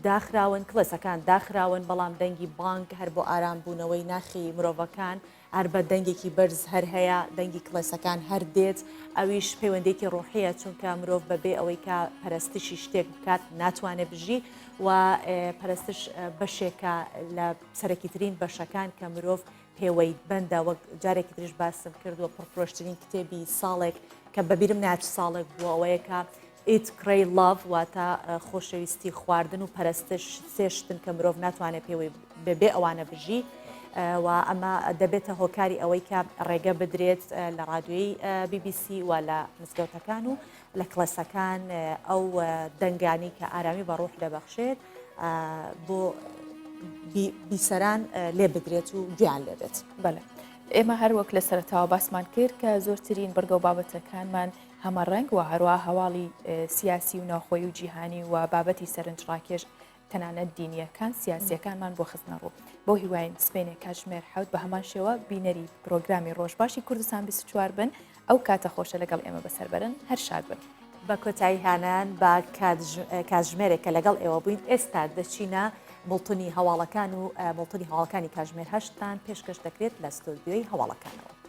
داخراون کڵێسەکان داخراون بەڵام دەنگی بانگ هەر بۆ ئارام بوونەوەی ناخی مرۆڤەکان هەر بە دەنگێکی بەرز هەر هەیە، دەنگی کڵێسەکان هەر دێت، ئەویش پەیوەندییەکی ڕۆحییە، چونکە مرۆڤ بەبێ ئەوەی کە پەرستشی شتێک بکات ناتوانێت بژی و پەرستش بەشێکە لە سەرەکیترین بەشەکان کە مرۆڤ پێوەی بەندە، وەک جارێکی تریش باسم کردووە پڕفرۆشترین کتێبی ساڵێک کە بەبیرم نایەت چ ساڵێک بووە ئەوەیە کە Eat Pray Love واتە خۆشەویستی خواردن و پەرستش سێ شتن کە مرۆڤ ناتوانێت پێوەی بەبێ ئەوانە بژی و ئەمە دەبێتە هۆکاری ئەوەی کە ڕێگە بدرێت لە ڕادیۆی BBC و لە مزگەوتەکان و لە کڵێسەکان ئەو دەنگانی کە ئارامی بە ڕوح دەبەخشێت بۆ بیسەران لێ بدرێت و گوێیان لێ بێت.
بەڵێ ئێمە هەر وەک لە سەرەتاوە باسمان کرد کە زۆرترین بڕگە و بابەتەکانمان هەمەڕەنگ و هەروەها هەواڵی سیاسی و ناوخۆیی و جیهانی و بابەتی سەرنجڕاکێش تەنانەت دینییەکان سیاسییەکانمان بۆ خستنە ڕوو. بەو هیواین سبەینێ کاتژمێر حەوت بە هەمان شێوە بینەری پرۆگرامی ڕۆژباشی کوردستان 24 بن، ئەو کاتە خۆشە لەگەڵ ئێمە بەسەر بەرن، هەر شاد بن.
بە کۆتایی هانان بە کاتژمێرێک کە لەگەڵ ئێوە بووین ئێستا دەچینە بوڵتنی هەواڵەکان و بوڵتنی هەواڵەکانی کاژمێر هەشتان پێشکەش دەکرێت لە ستۆدیۆی هەواڵەکانەوە.